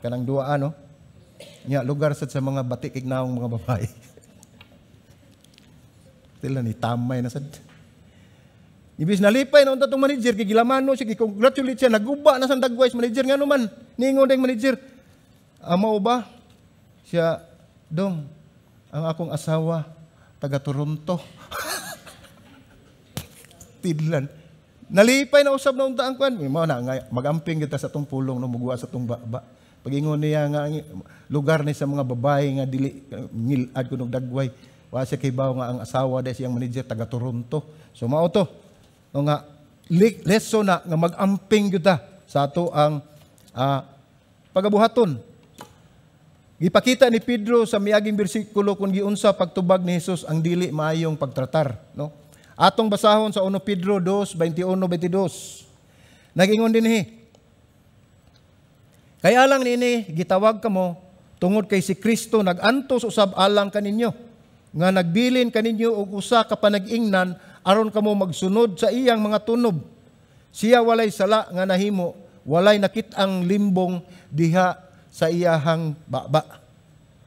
kanang duwa, no? Nya lugar sad sa mga bati kay naong mga babae. Sila ni tamay na sad. Ibis nalipay na unta tong manager kay gilamano siya, gi-congratulate siya, naguba na sa dagway sa manager, ngano man. Niingon ding manager, "Mao ba?" Siya, "Dong, ang akong asawa taga Toronto." Tidlan. Nalipay na usab na unta ang kwan. Mao na nga magamping kita sa tong pulong, no, mugwa sa tong baba. Pagingon niya nga lugar ni sa mga babae nga dili ngilad kunog dagway. Wa siya kibaw nga ang asawa dai siyang manager taga Toronto. So mao to. No nga lesson na nga magamping gyud ta sa ato ang pagabuhaton. Gipakita ni Pedro sa miaging bersikulo kung giunsa pagtubag ni Jesus ang dili maayong pagtratar, no? Atong basahon sa 1 Pedro 2:21 22. Nag-ingon dinhi. Kay alang niini gitawag kamo, tungod kay si Kristo nag-antos usab alang kaninyo, nga nagbilin kaninyo og usa ka panag-ingnan aron kamo magsunod sa iyang mga tunob. Siya walay sala nga nahimo, walay nakit-ang limbong diha sa iyahang baba.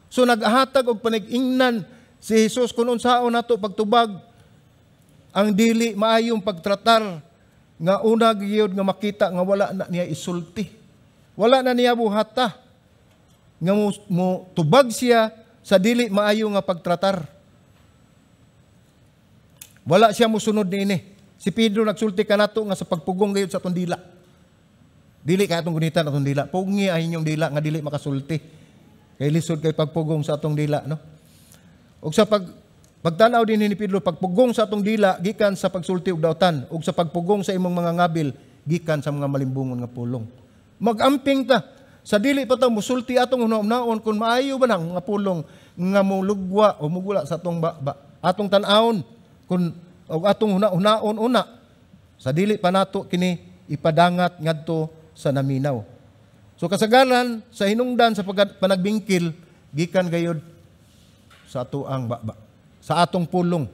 So naghatag og panag-ingnan si Jesus kung unsaon nato pagtubag ang dili maayong pagtratar, nga una gyud nga makita nga wala na niya isulti. Wala na niya buhata nga mo tubag siya sa dili maayo nga pagtratar. Wala siya musunod niini. Si Pedro nagsulti kanato nga sa pagpugong gayud sa atong dila. Dili kay atong gunitan atong dila. Pugngi ang inyong dila nga dili makasulti. Kay lisod kay pagpugong sa atong dila, no? Ug sa pagtan-aw din ni Pedro, pagpugong sa atong dila gikan sa pagsulti og dautan, ug sa pagpugong sa imong mga ngabil gikan sa mga malimbungon nga pulong. Magamping ta sa dili pa ta musulti, atong hunaon kung maayo ba nang mga pulong nga molugwa o mugula sa atong baba. Atong tan-awon kung og atong huna-hunaon una sa dili pa nato kini ipadangat ngadto sa naminaw. So kasagaran sa hinungdan sa panagbingkil gikan gayud sa ato ang baba, sa atong pulong.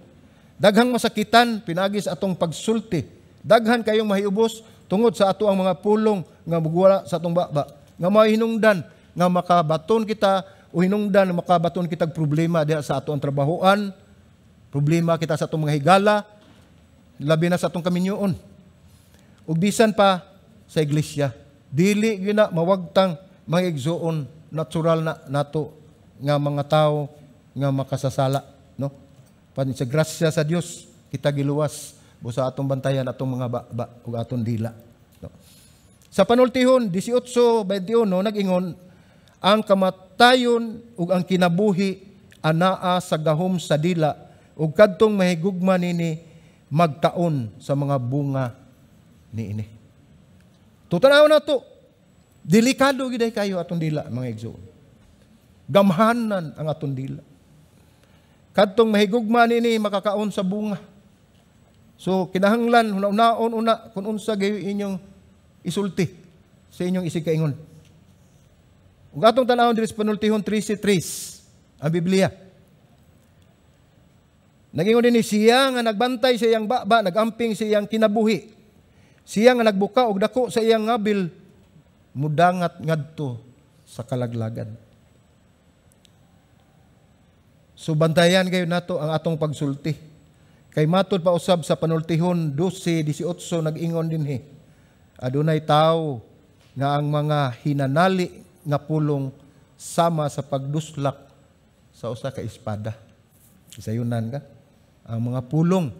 Daghang masakitan pinagi sa atong pagsulti. Daghan kayong mahiubos tungod sa ato ang mga pulong nga mugwala sa atong baba, nga mahinungdan nga makabaton kita o hinungdan nga makabaton kitag problema diha sa ato ang trabahoan, problema kita sa atong mga higala, labi na sa atong kaminyoon. Ug bisan pa sa iglesia, dili gyud na mawagtang mga igsuon, natural na nato nga mga tao nga makasasala, no? Pan sa grasya sa Dios kita giluwas, busa atong bantayan atong mga baba ug atong dila, no? Sa Panultihon 18:21 nag-ingon, ang kamatayon ug ang kinabuhi anaa sa gahom sa dila, ug kadtong mahigugma nini magkaon sa mga bunga niini. Tutanaw na to. Delikado gid kayo atong dila, mga igsoon. Gamhanan ang atong dila. Kadtong mahigugma nini makakaon sa bunga. So kinahanglan hunaon una kung unsa gayo inyong isulti sa inyong isigkaingon. Ug atong tan-awon diri sa Panultihon 13:3 ang Biblia. Nagingon din siya nga nagbantay sa iyang baba, nagamping sa iyang kinabuhi. Siya nga nagbuka og dako sa iyang ngabil, mudangat ngadto sa kalaglagan. So bantayan kayo nato ang atong pagsulti. Kay matud pa usab sa Panultihon 12:18 nag-ingon dinhi, adunay tawo nga ang mga hinanali nga pulong sama sa pagduslak sa usa ka espada. Isayunan ka ang mga pulong,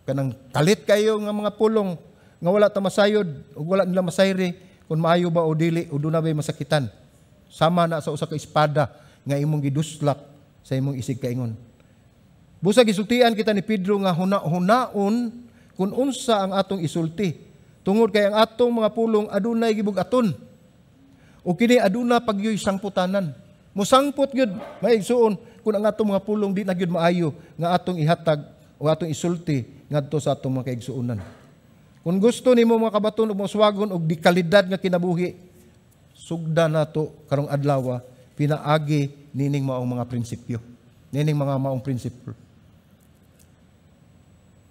kanang kalit kayo nga mga pulong nga wala ta masayod ug wala nila masayri kung maayo ba o dili o duna bay masakitan. Sama na sa usa ka espada nga imong giduslak sa imong isig kaingon. Busa gisultian kita ni Pedro nga huna-hunaon kung unsa ang atong isulti, tungod kay ang atong mga pulong adunay gibug-aton. O kini aduna pagyoy sangputanan. Musangpot gyud, maigsuon, kung ang atong mga pulong di na gyud maayo nga atong ihatag o atong isulti ngadto sa atong mga kaigsuonan. Kung gusto nimo mga kabaton og moswagon og di kalidad nga kinabuhi, sugda nato karong adlaw pinaagi nining maong mga prinsipyo, nining mga maong prinsipyo.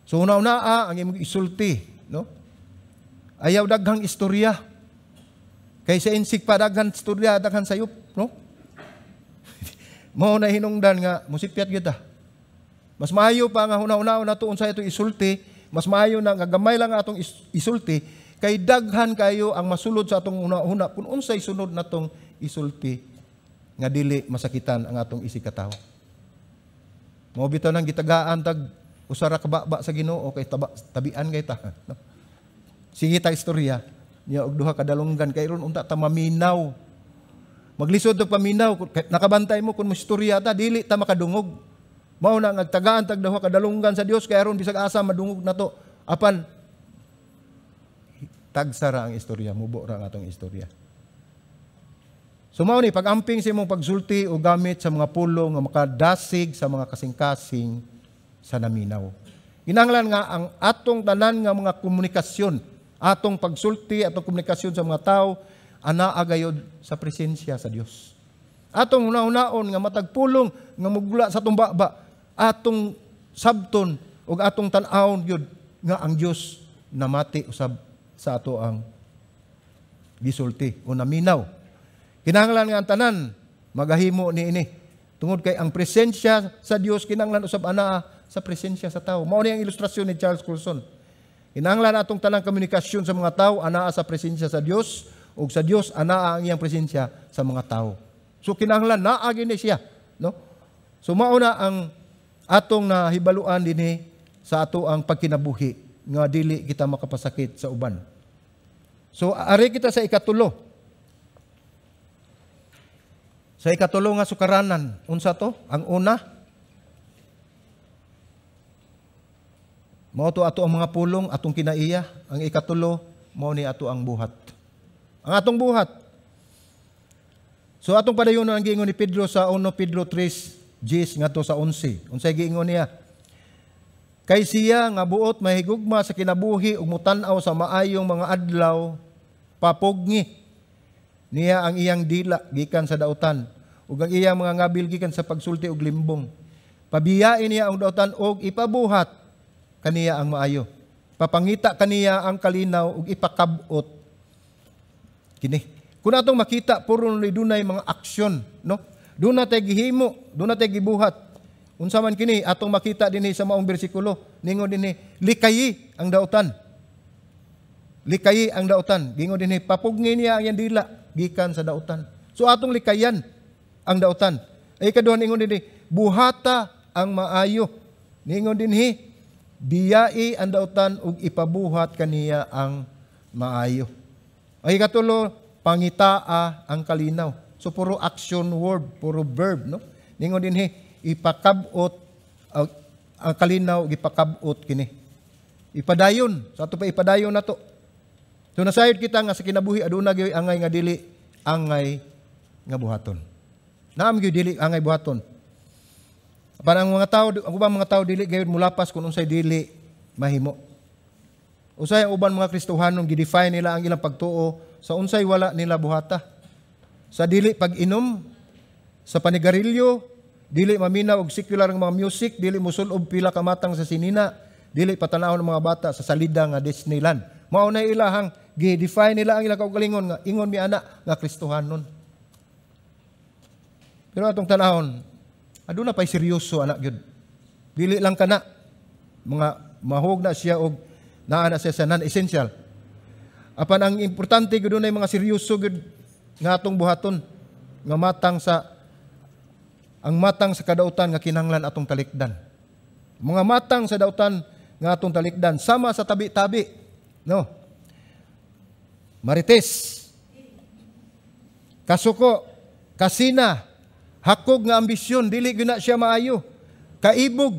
So una-una ang imong isulti, no? Ayaw daghang istorya. Kay sa insik pa daghan istorya, daghan sayop, no? Mao na hinungdan nga musipyat gyud ta. Mas maayo pa nga huna-hunaon nato unsa itong isulti, mas maayo na nga gamay lang atong isulti kay daghan kayo ang masulod sa atong huna-huna kung unsay sunod natong isulti nga dili masakitan ang atong isig katawo. Mao bitaw nang gitagaan tag usa ra ka baba sa Ginoo kay tabian kay ta. No? Sige ta istorya niya og duha ka dalunggan kay ron unta ta maminaw. Maglisod og paminaw, nakabantay mo kung moistorya ta dili ta makadungog. Mao na nagtagaan tag duha ka dalunggan sa Dios kay aron bisag asa madungog nato. Apan tagsara ang istorya, mubo ra ang atong istorya. So mao ni pag-amping sa imong pagsulti o gamit sa mga pulong nga makadasig sa mga kasing-kasing sa naminaw. Kinahanglan nga ang atong tanan nga mga komunikasyon, atong pagsulti, atong komunikasyon sa mga tao, anaa gayod sa presensya sa Dios. Atong hunahunaon nga matag pulong nga mugula sa atong baba, atong sabton ug atong tan-awon gyud nga ang Dios namati usab sa ato ang gisulti o naminaw. Kinahanglan nga ang tanan magahimo niini tungod kay ang presensya sa Dios kinahanglan usab anaa sa presensya sa tao. Mao ni ang ilustrasyon ni Charles Colson. Kinahanglan atong tanang komunikasyon sa mga tao anaa sa presensya sa Dios ug sa Dios anaa ang iyang presensya sa mga tao. So kinahanglan naa gyud ni siya, no? So mao na ang atong nahibaluan dinhi sa ato ang pagkinabuhi nga dili kita makapasakit sa uban. So ari kita sa ikatulo. Sa ikatulo nga sukaranan, unsa to? Ang una, mao to ato ang mga pulong atong kinaiya. Ang ikatulo, mao ni ato ang buhat. Ang atong buhat. So atong padayon ang giingon ni Pedro sa 1 Pedro 3:10 ngadto sa 11. Unsay giingon niya? Kay siya nga buot mahigugma sa kinabuhi ug mutan-aw sa maayong mga adlaw, papugni niya ang iyang dila gikan sa dautan ug ang iyang mga ngabil gikan sa pagsulti og limbong. Pabiyain niya ang dautan og ipabuhat kaniya ang maayo. Papangita kaniya ang kalinaw ug ipakab-ot kini. Kung atong makita puro ni dunay mga aksyon, no? Doon natay gihimo, doon natay gibuhat. Unsa man kini atong makita dinhi sa maong bersikulo, ningon dinhi likayi ang dautan. Likayi ang dautan. Gingon dinhi papugni niya ang iyang dila gikan sa dautan. So atong likayan ang dautan. Ay kaduhan ingon dinhi buhata ang maayo. Ningon dinhi biyai ang dautan ug ipabuhat kaniya ang maayo. Ay katulo, pangitaa ang kalinaw. So puro action word, puro verb, no? Ningon dinhi ipakab-ot ang kalinaw, ipakab-ot kini. Ipadayon, sa ato pa ipadayon nato. So nasayod kita nga sa kinabuhi aduna gyud angay nga dili angay nga buhaton. Naam gyud dili angay buhaton. Apan ang mga tao, ang ubang mga tao dili gyud mulapas kung unsay dili mahimo. Usay ang uban mga Kristohanon gi-define nila ang ilang pagtuo sa unsay wala nila buhata. Sa dili pag-inom, sa panigarilyo, dili maminaw og secular nga mga music, dili musul-ob pila ka matang sa sinina, dili patanawon ng mga bata sa salida nga Disneyland. Mao na ilahang gi-define nila ang ilang kaugalingon nga ingon mi ana nga Kristohanon. Pero atong tanahon, aduna pay seryoso anak gyud. Dili lang kana mga mahog na siya og naa na siya sa non-essential. Apan ang importante gyud dunay mga seryoso gyud nga atong buhaton nga matang sa ang matang sa kadautan nga kinahanglan atong talikdan. Mga matang sa dautan nga atong talikdan sama sa tabi-tabi, no? Marites, kasuko, kasina, hakog nga ambisyon, dili gyud na siya maayo. Kaibog,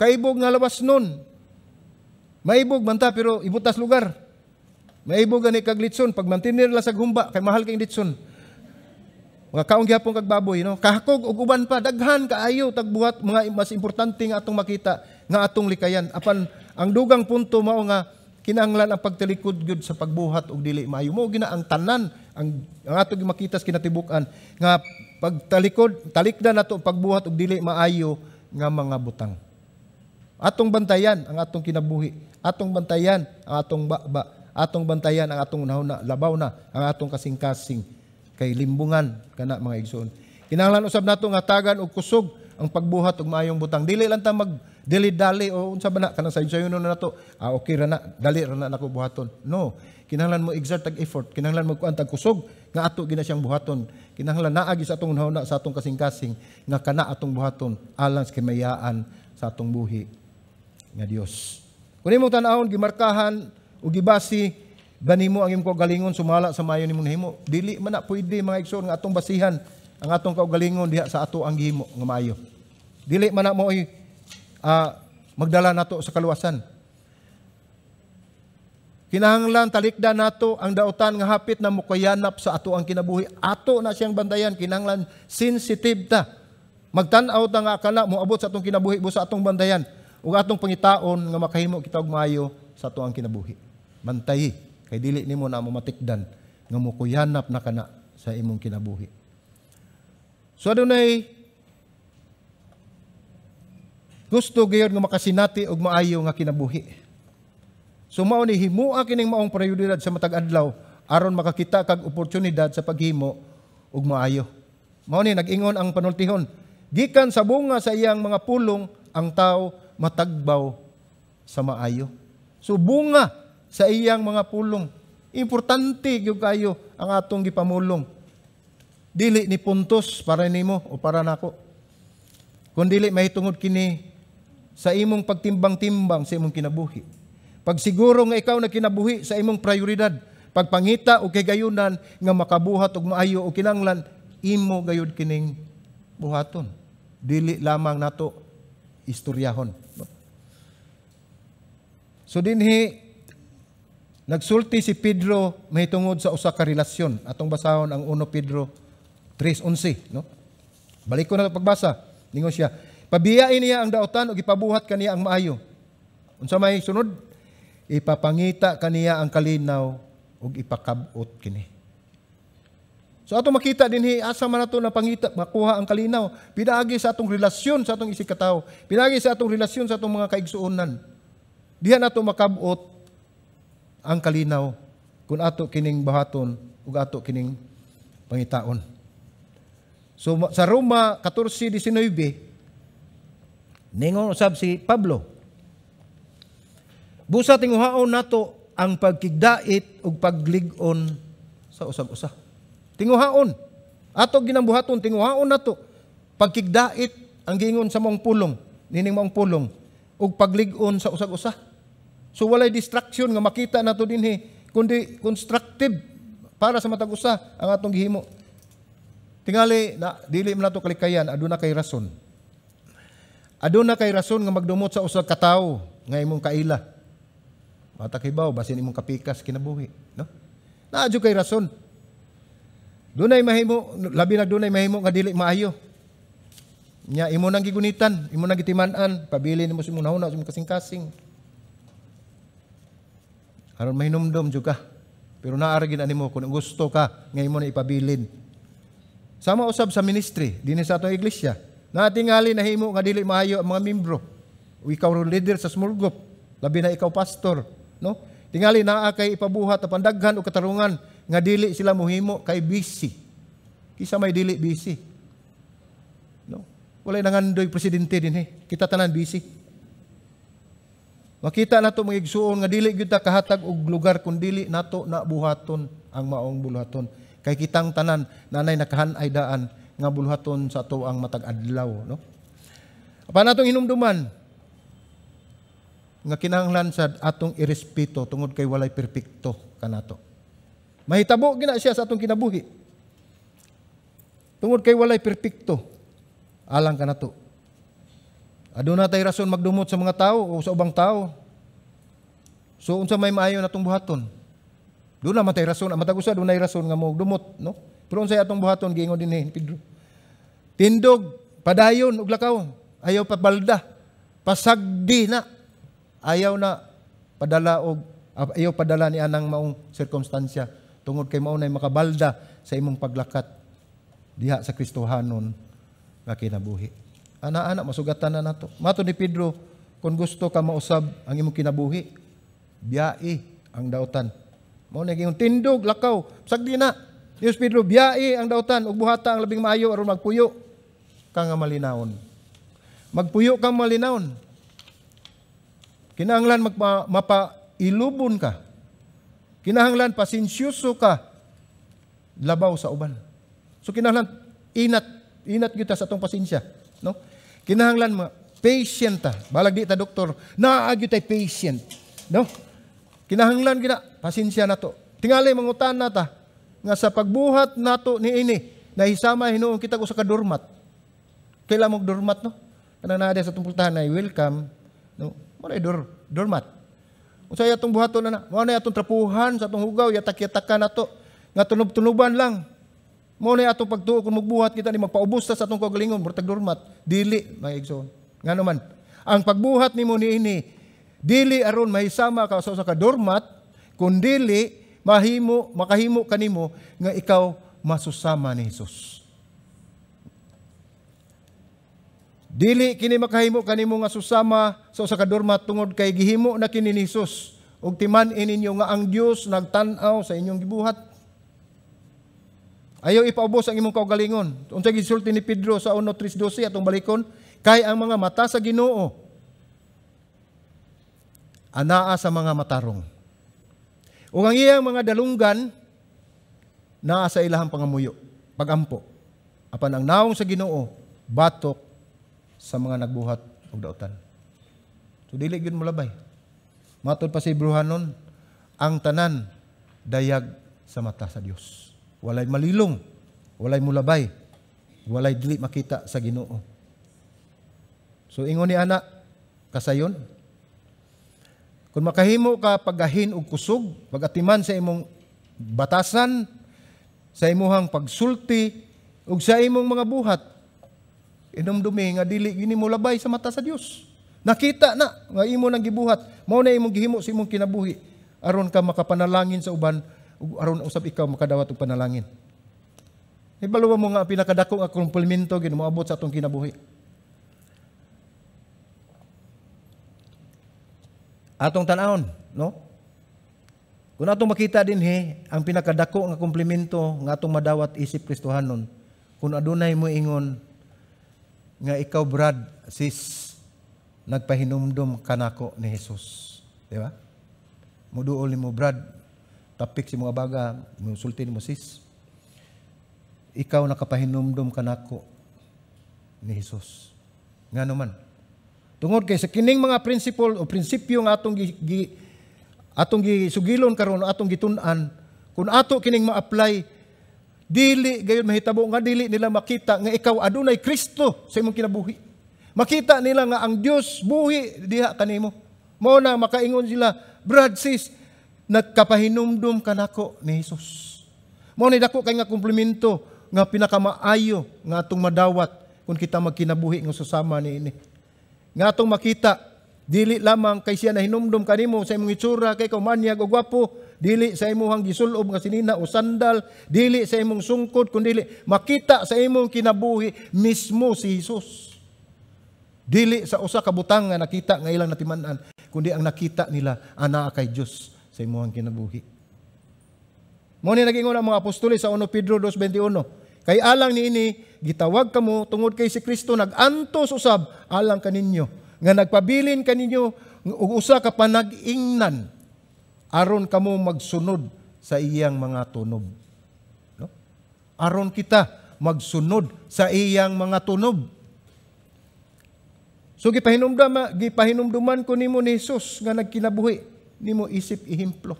kaibog nga lawas nun. Maibog man ta pero ibutas lugar. Maibog gani kag litson pag mantinir la sa humba kay mahal kay litson. Mga kaong gihapon kag baboy, no? Kahakog og uban pa daghan kaayo tagbuhat mga mas importante nga atong makita nga atong likayan. Apan ang dugang punto mao nga kinahanglan ang pagtalikod gyud sa pagbuhat og dili maayo. Mao gina ang tanan ang ato makita sa kinatibuk-an nga pagtalikod talikdan nato pagbuhat og dili maayo nga mga butang. Atong bantayan ang atong kinabuhi, atong bantayan ang atong baba, atong bantayan ang atong unahuna, labaw na ang atong kasing-kasing kay limbungan kana mga igsoon. Kinahanglan usab nato nga tagan og kusog ang pagbuhat og maayong butang. Dili lang ta mag dili-dali o unsa ba na kanang sayo-sayo na nato. Ah, okay ra na, dali ra na nako buhaton. No, kinahanglan mo exert tag effort, kinahanglan mo kuan tag kusog nga ato gina siyang buhaton. Kinahanglan naa gyud sa atong unahuna sa atong kasing-kasing nga kana atong buhaton alang sa kimayaan sa atong buhi nga Dios. Kun imong tan-awon gimarkahan o gibasi ganimo ang imong kaugalingon sumala sa maayo nimong nahimo, dili man na pwede mga igsoon nga atong basihan ang atong kaugalingon diha sa ato ang gihimo nga maayo. Dili man na mo magdala nato sa kaluwasan. Kinahanglan talikdan nato ang dautan nga hapit na mukayanap sa ato ang kinabuhi. Ato na siyang bantayan, kinahanglan sensitive ta. Magtan-aw ta nga akala moabot sa atong kinabuhi busa atong bantayan ug atong pangitaon nga makahimo kita og maayo sa ato ang kinabuhi. Bantayi kay dili nimo na matikdan nga mukuyanap na kana sa imong kinabuhi. So adunay gusto gayud nga makasinati og maayo nga kinabuhi. So mao ni himua kining maong prioridad sa matag adlaw aron makakita kag oportunidad sa paghimo og maayo. Mao ni nag-ingon ang panultihon, gikan sa bunga sa iyang mga pulong ang tao matagbaw sa maayo. So bunga sa iyang mga pulong, importante gyud kayo ang atong gipamulong. Dili ni puntos para nimo o para nako. Kun dili mahitungod kini sa imong pagtimbang-timbang sa imong kinabuhi. Pagsiguro nga ikaw nagkinabuhi sa imong prioridad, pagpangita og kagayunan nga makabuhat og maayo o kinanglan imo gayud kining buhaton. Dili lamang nato istoryahon. So dinhi nagsulti si Pedro mahitungod sa usa ka relasyon. Atong basahon ang 1 Pedro 3:11, no? Balik ko na pagbasa. Ningon siya, pabiyain niya ang daotan ug ipabuhat kaniya ang maayo. Unsa may sunod? Ipapangita kaniya ang kalinaw ug ipakab-ot kini. So ato makita dinhi asa man nato napangita makuha ang kalinaw, pinaagi sa atong relasyon sa atong isig katawo, pinaagi sa atong relasyon sa atong mga kaigsuonan. Diha nato makab-ot ang kalinaw kung ato kining bahaton ug ato kining pangitaon. So sa Roma 14:19 ningon usab si Pablo, busa tinguhaon nato ang pagkigdait ug paglig-on sa usag-usa. Tinguhaon. Ato ginambuhaton, tinguhaon nato pagkigdait ang giingon sa maong pulong, nining maong pulong ug paglig-on sa usag-usa. So walay distraction nga makita nato dinhi kundi constructive para sa matag usa ang atong gihimo. Tingali na dili man nato kalikayan, aduna kay rason. Aduna kay rason nga magdumot sa usa ka tawo nga imong kaila. Matakibaw basin imong kapikas kinabuhi, no? Naa jud kay rason. Dunay mahimo, labi na dunay mahimo nga dili maayo. Nya imo nang gigunitan, imo nang gitiman-an, pabili nimo sa imong nahuna sa imong kasing-kasing. Aron mahinumdom jud ka. Pero naa ra gid animo kung gusto ka nga imo na ipabilin. Sama usab sa ministry dinhi sa atong iglesia. Natingali nahimo nga dili maayo ang mga membro. O ikaw ro leader sa small group, labi na ikaw pastor, no? Tingali naa kay ipabuhat apan daghan og katarungan nga dili sila mohimo kay busy. Kisa may dili busy. No? Walay nangandoy presidente dinhi. Kita tanan busy. Makita nato mga igsuon nga dili gyud ta kahatag og lugar kun dili nato na buhaton ang maong buluhaton. Kay kitang tanan nanay nakahanay daan nga buluhaton sa ato ang matag adlaw, no? Apan atong hinumduman nga kinahanglan sa atong irespeto tungod kay walay perpekto kanato. Mahitabo gina siya sa atong kinabuhi. Tungod kay walay perpekto alang kanato. Aduna tay rason magdumot sa mga tao o sa ubang tao. So unsa may maayo natong buhaton? Doon naman tay rason, ang matag usa dunay rason nga mo dumot, no? Pero unsay atong buhaton giingon dinhi ni Pedro? Tindog, padayon ug lakaw, ayaw pabalda, pasagdi na. Ayaw na padala og ayaw padala ni anang maong sirkumstansya tungod kay mao nay makabalda sa imong paglakat diha sa Kristohanon nga kinabuhi. Ana-ana masugatan na nato. Mato ni Pedro, kung gusto ka mausab ang imong kinabuhi, biyai ang dautan. Mao na giingon tindog lakaw, sagdi na. Dios Pedro, biyai ang dautan ug buhata ang labing maayo aron magpuyo ka nga malinawon. Magpuyo kang malinawon. Kinahanglan mapailubon ka. Kinahanglan pasensyoso ka labaw sa uban. So kinahanglan inat gyud ta sa atong pasensya, no? Kinahanglan patient ta. Balag di ta doktor, naa gyud tay patient, no? Kinahanglan gina pasensya nato. Tingali mangutan na ta nga sa pagbuhat nato niini nahisama hinuon kita ko sa kadurmat. Kaila mog durmat, no? Kanang naa sa atong pultahan ay welcome, no? Mo na doormat. Unsay atong buhaton na? Mao na atong trapuhan sa atong hugaw, yatak-yatakan nato. Nga tunob-tunoban lang. Mao na atong pagtuo kung magbuhat kita ni magpaubos ta sa atong kaugalingon, murag dormat. Dili, mga igsoon. Ngano man, ang pagbuhat nimo niini dili aron mahisama ka sa usa ka dormat, kundili mahimo makahimo kanimo nga ikaw masusama ni Jesus. Dili kini makahimo kanimo nga susama sa usa ka dormat tungod kay gihimo na kini ni Jesus ug timan-i ninyo nga ang Dios nagtan-aw sa inyong gibuhat. Ayaw ipaubos ang imong kaugalingon. Unsa gisulti ni Pedro sa 1:3-12 atong balikon, kay ang mga mata sa Ginoo anaa sa mga matarong, ug ang iyang mga dalunggan naa sa ilahang pangamuyo, pagampo. Apan ang naong sa Ginoo batok sa mga nagbuhat og dautan. So dili gyud molabay. Matod pa si Bruhanon, ang tanan dayag sa mata sa Dios. Walay malilong, walay mulabay, walay dili makita sa Ginoo. So ingon ni ana kasayon, kung makahimo ka paggahin og kusog, pagatiman sa imong batasan, sa imuhang pagsulti ug sa imong mga buhat, inumdumi nga dili gini mo labay sa mata sa Dios. Nakita na nga imo nang gibuhat, mao na imong gihimo sa imong kinabuhi aron ka makapanalangin sa uban ug aron usab ikaw makadawat og panalangin. Hibalo mo nga ang pinakadako nga komplemento gini moabot sa atong kinabuhi. Atong tan-awon, no? Kung atong makita dinhi ang pinakadako nga komplemento nga atong madawat isip Kristohanon, kung adunay mo ingon nga ikaw, brad, sis, nagpahinumdum kanako ni Jesus. Di ba? Muduol nimo, brad, tapik si mga baga, musulti nimo, sis. Ikaw nakapahinumdum kanako ni Jesus. Ngano man? Tungod kay sa kining mga principle o prinsipyo nga atong atong gisugilon karon, atong gitun-an, kung ato kining ma-apply, dili gayon mahitabo nga dili nila makita nga ikaw adunay Kristo sa imong kinabuhi. Makita nila nga ang Dios buhi diha kanimo. Mao na makaingon sila, brad, sis, nagkapahinumdum kanako ni Jesus. Mao ni dako kay nga komplemento nga pinakamaayo nga atong madawat kung kita magkinabuhi nga susama niini. Nga atong makita dili lamang kay siya nahinumdum kanimo sa imong itsura, kay ikaw manyag o gwapo, dili sa imong gisulob nga sinina o sandal, dili sa imong sungkod, kundi makita sa imong kinabuhi mismo si Jesus. Dili sa usa ka butang nga nakita nga ilang natiman-an, kundi ang nakita nila anaa kay Dios sa imong kinabuhi. Mao ni nag-ingon ang mga apostoles sa 1 Pedro 2:21, kay alang niini gitawag kamo tungod kay si Kristo nag-antos usab alang kaninyo, nga nagpabilin kaninyo og usa ka panag-ingnan aron kamo magsunod sa iyang mga tunob. No? Aron kita magsunod sa iyang mga tunob. So gipahinumduman ko nimo ni Jesus nga nagkinabuhi nimo isip ehemplo.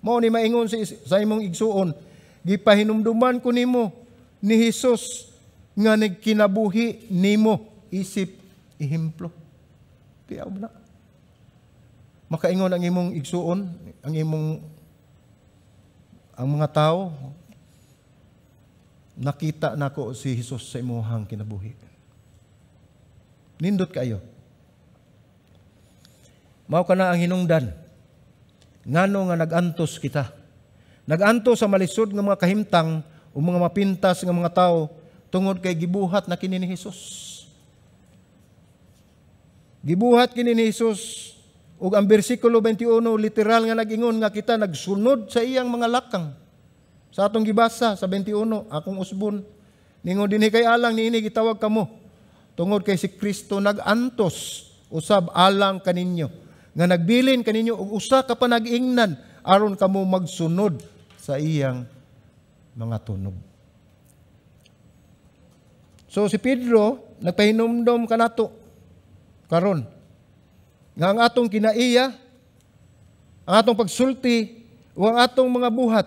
Mao ni maingon sa imong igsuon, gipahinumduman ko nimo ni Jesus nga nagkinabuhi nimo isip ehemplo. Tiyaw na. Makaingon ang imong igsuon, ang mga tao, nakita nako si Jesus sa imuhang kinabuhi. Nindot kayo. Mao kana ang hinungdan. Ngano nga nag-antos kita. Nag-antos sa malisod nga mga kahimtang o mga mapintas nga mga tao tungod kay gibuhat na kini ni Jesus. Gibuhat kini ni Jesus ug ang bersikulo 21 literal nga nag-ingon nga kita nagsunod sa iyang mga lakang. Sa atong gibasa sa 21, akong usbon, ningon dinhi kay alang niini gitawag kamo tungod kay si Kristo nag-antos usab alang kaninyo nga nagbilin kaninyo og usa ka panag-ingnan aron kamo magsunod sa iyang mga tunog. So si Pedro nagpahinumdom kanato karon nga ang atong kinaiya, ang atong pagsulti o ang atong mga buhat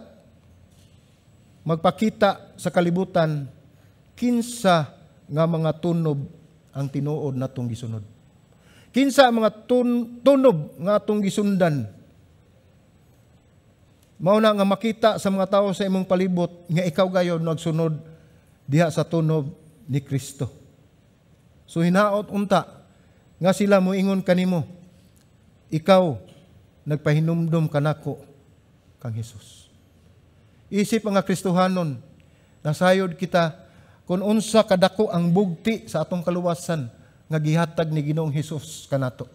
magpakita sa kalibutan kinsa nga mga tunob ang tinuod natong gisunod. Kinsa ang mga tunob nga atong gisundan? Mao na nga makita sa mga tawo sa imong palibot nga ikaw gayon nagsunod diha sa tunob ni Kristo. So hinaot unta nga sila moingon kanimo, ikaw nagpahinumdom kanako kang Hesus. Isip nga Kristohanon, nasayod kita kung unsa kadako ang bugti sa atong kaluwasan nga gihatag ni Ginoong Hesus kanato.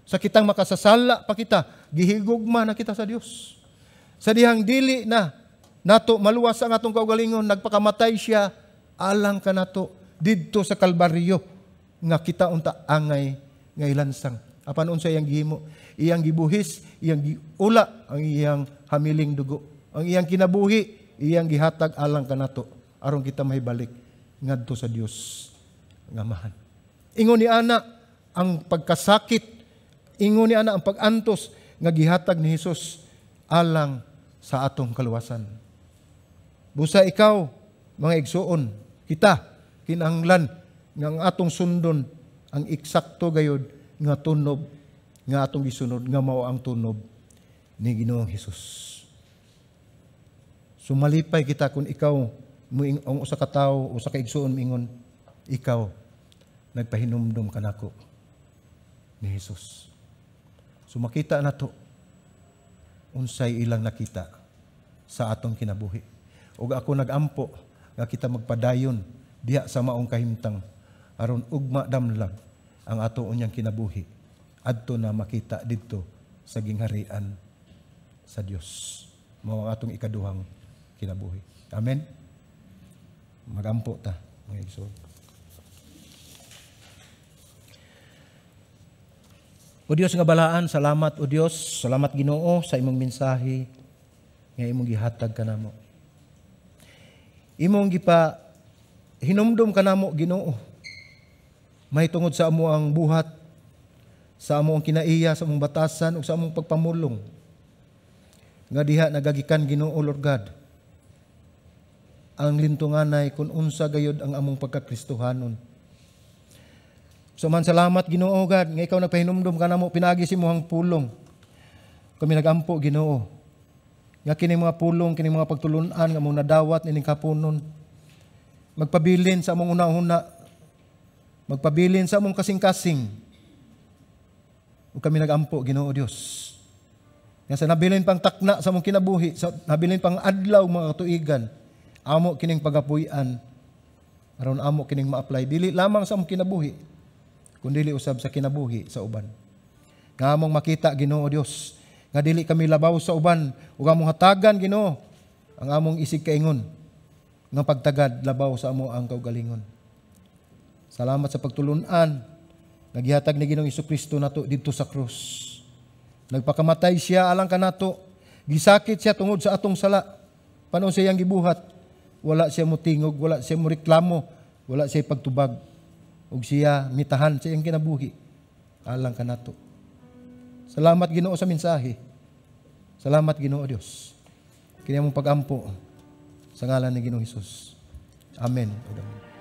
Sa kitang makasasala pa kita, gihigugma na kita sa Dios. Sa dihang dili na nato maluwas ang atong kaugalingon, nagpakamatay siya alang kanato didto sa Kalbaryo nga kita unta angay nga ilansang. Apan unsa iyang gihimo? Iyang gibuhis, iyang giula ang iyang hamiling dugo, ang iyang kinabuhi, iyang gihatag alang kanato aron kita mahibalik ngadto sa Dios nga Amahan. Ingon ni ana ang pagkasakit, ingon ni ana ang pag-antos nga gihatag ni Hesus alang sa atong kaluwasan. Busa ikaw, mga igsuon, kita kinahanglan nga ang atong sundon ang eksakto gayod nga tunob nga atong gisunod nga mao ang tunob ni Ginoong Hesus. Sumalipay kita kung ikaw ang usa ka tawo, usa ka igsuon miingon, ikaw nagpahinumdom kanako ni Hesus. So makita nato unsay ilang nakita sa atong kinabuhi. Ug ako nagampo nga kita magpadayon diha sa maong kahimtang aron ugma damlag ang ato unyang kinabuhi adto na makita didto sa gingharian sa Dios. Mao ang atong ikaduhang kinabuhi. Amen. Magampo ta, mga igsoon. O Dios nga balaan, salamat o Dios, salamat Ginoo sa imong mensahe nga imong gihatag kanamo. Imong gipa hinumdum kanamo Ginoo. Mahitungod sa amo ang buhat, sa amo ang kinaiya, sa among batasan ug sa among pagpamulong. Nga diha nagagikan Ginoo Lord God ang lintunganay kung unsa gayod ang among pagkakristohanon. So man salamat Ginoo God nga ikaw nagpahinumdum kanamo pinaagi sa imong pulong. Kami nagampo Ginoo nga kini mga pulong, kini mga pagtulun-an nga among nadawat nining kapunon magpabilin sa among una-una, magpabilin sa among kasing-kasing. Ug kami nagampo Ginoo Dios nga sa nabilin pang takna sa among kinabuhi, sa nabilin pang adlaw mga katuigan, amo kining pagapuy-an aron amo kining ma-apply dili lamang sa among kinabuhi kundi usab sa kinabuhi sa uban. Nga among makita Ginoo Dios nga dili kami labaw sa uban ug among hatagan Ginoo ang among isig kaingon nga pagtagad labaw sa amo ang kaugalingon. Salamat sa pagtulun-an nga gihatag ni Ginoong Hesukristo nato didto sa krus. Nagpakamatay siya alang kanato, gisakit siya tungod sa atong sala. Paano siya iyang gibuhat? Wala siya motingog, wala siya moreklamo, wala siya pagtubag. Ug siya mitahan sa iyang kinabuhi alang kanato. Salamat Ginoo sa mensahe. Salamat Ginoo Dios. Kini among pagampo sa ngalan ni Ginoong Hesus. Amen. Amen.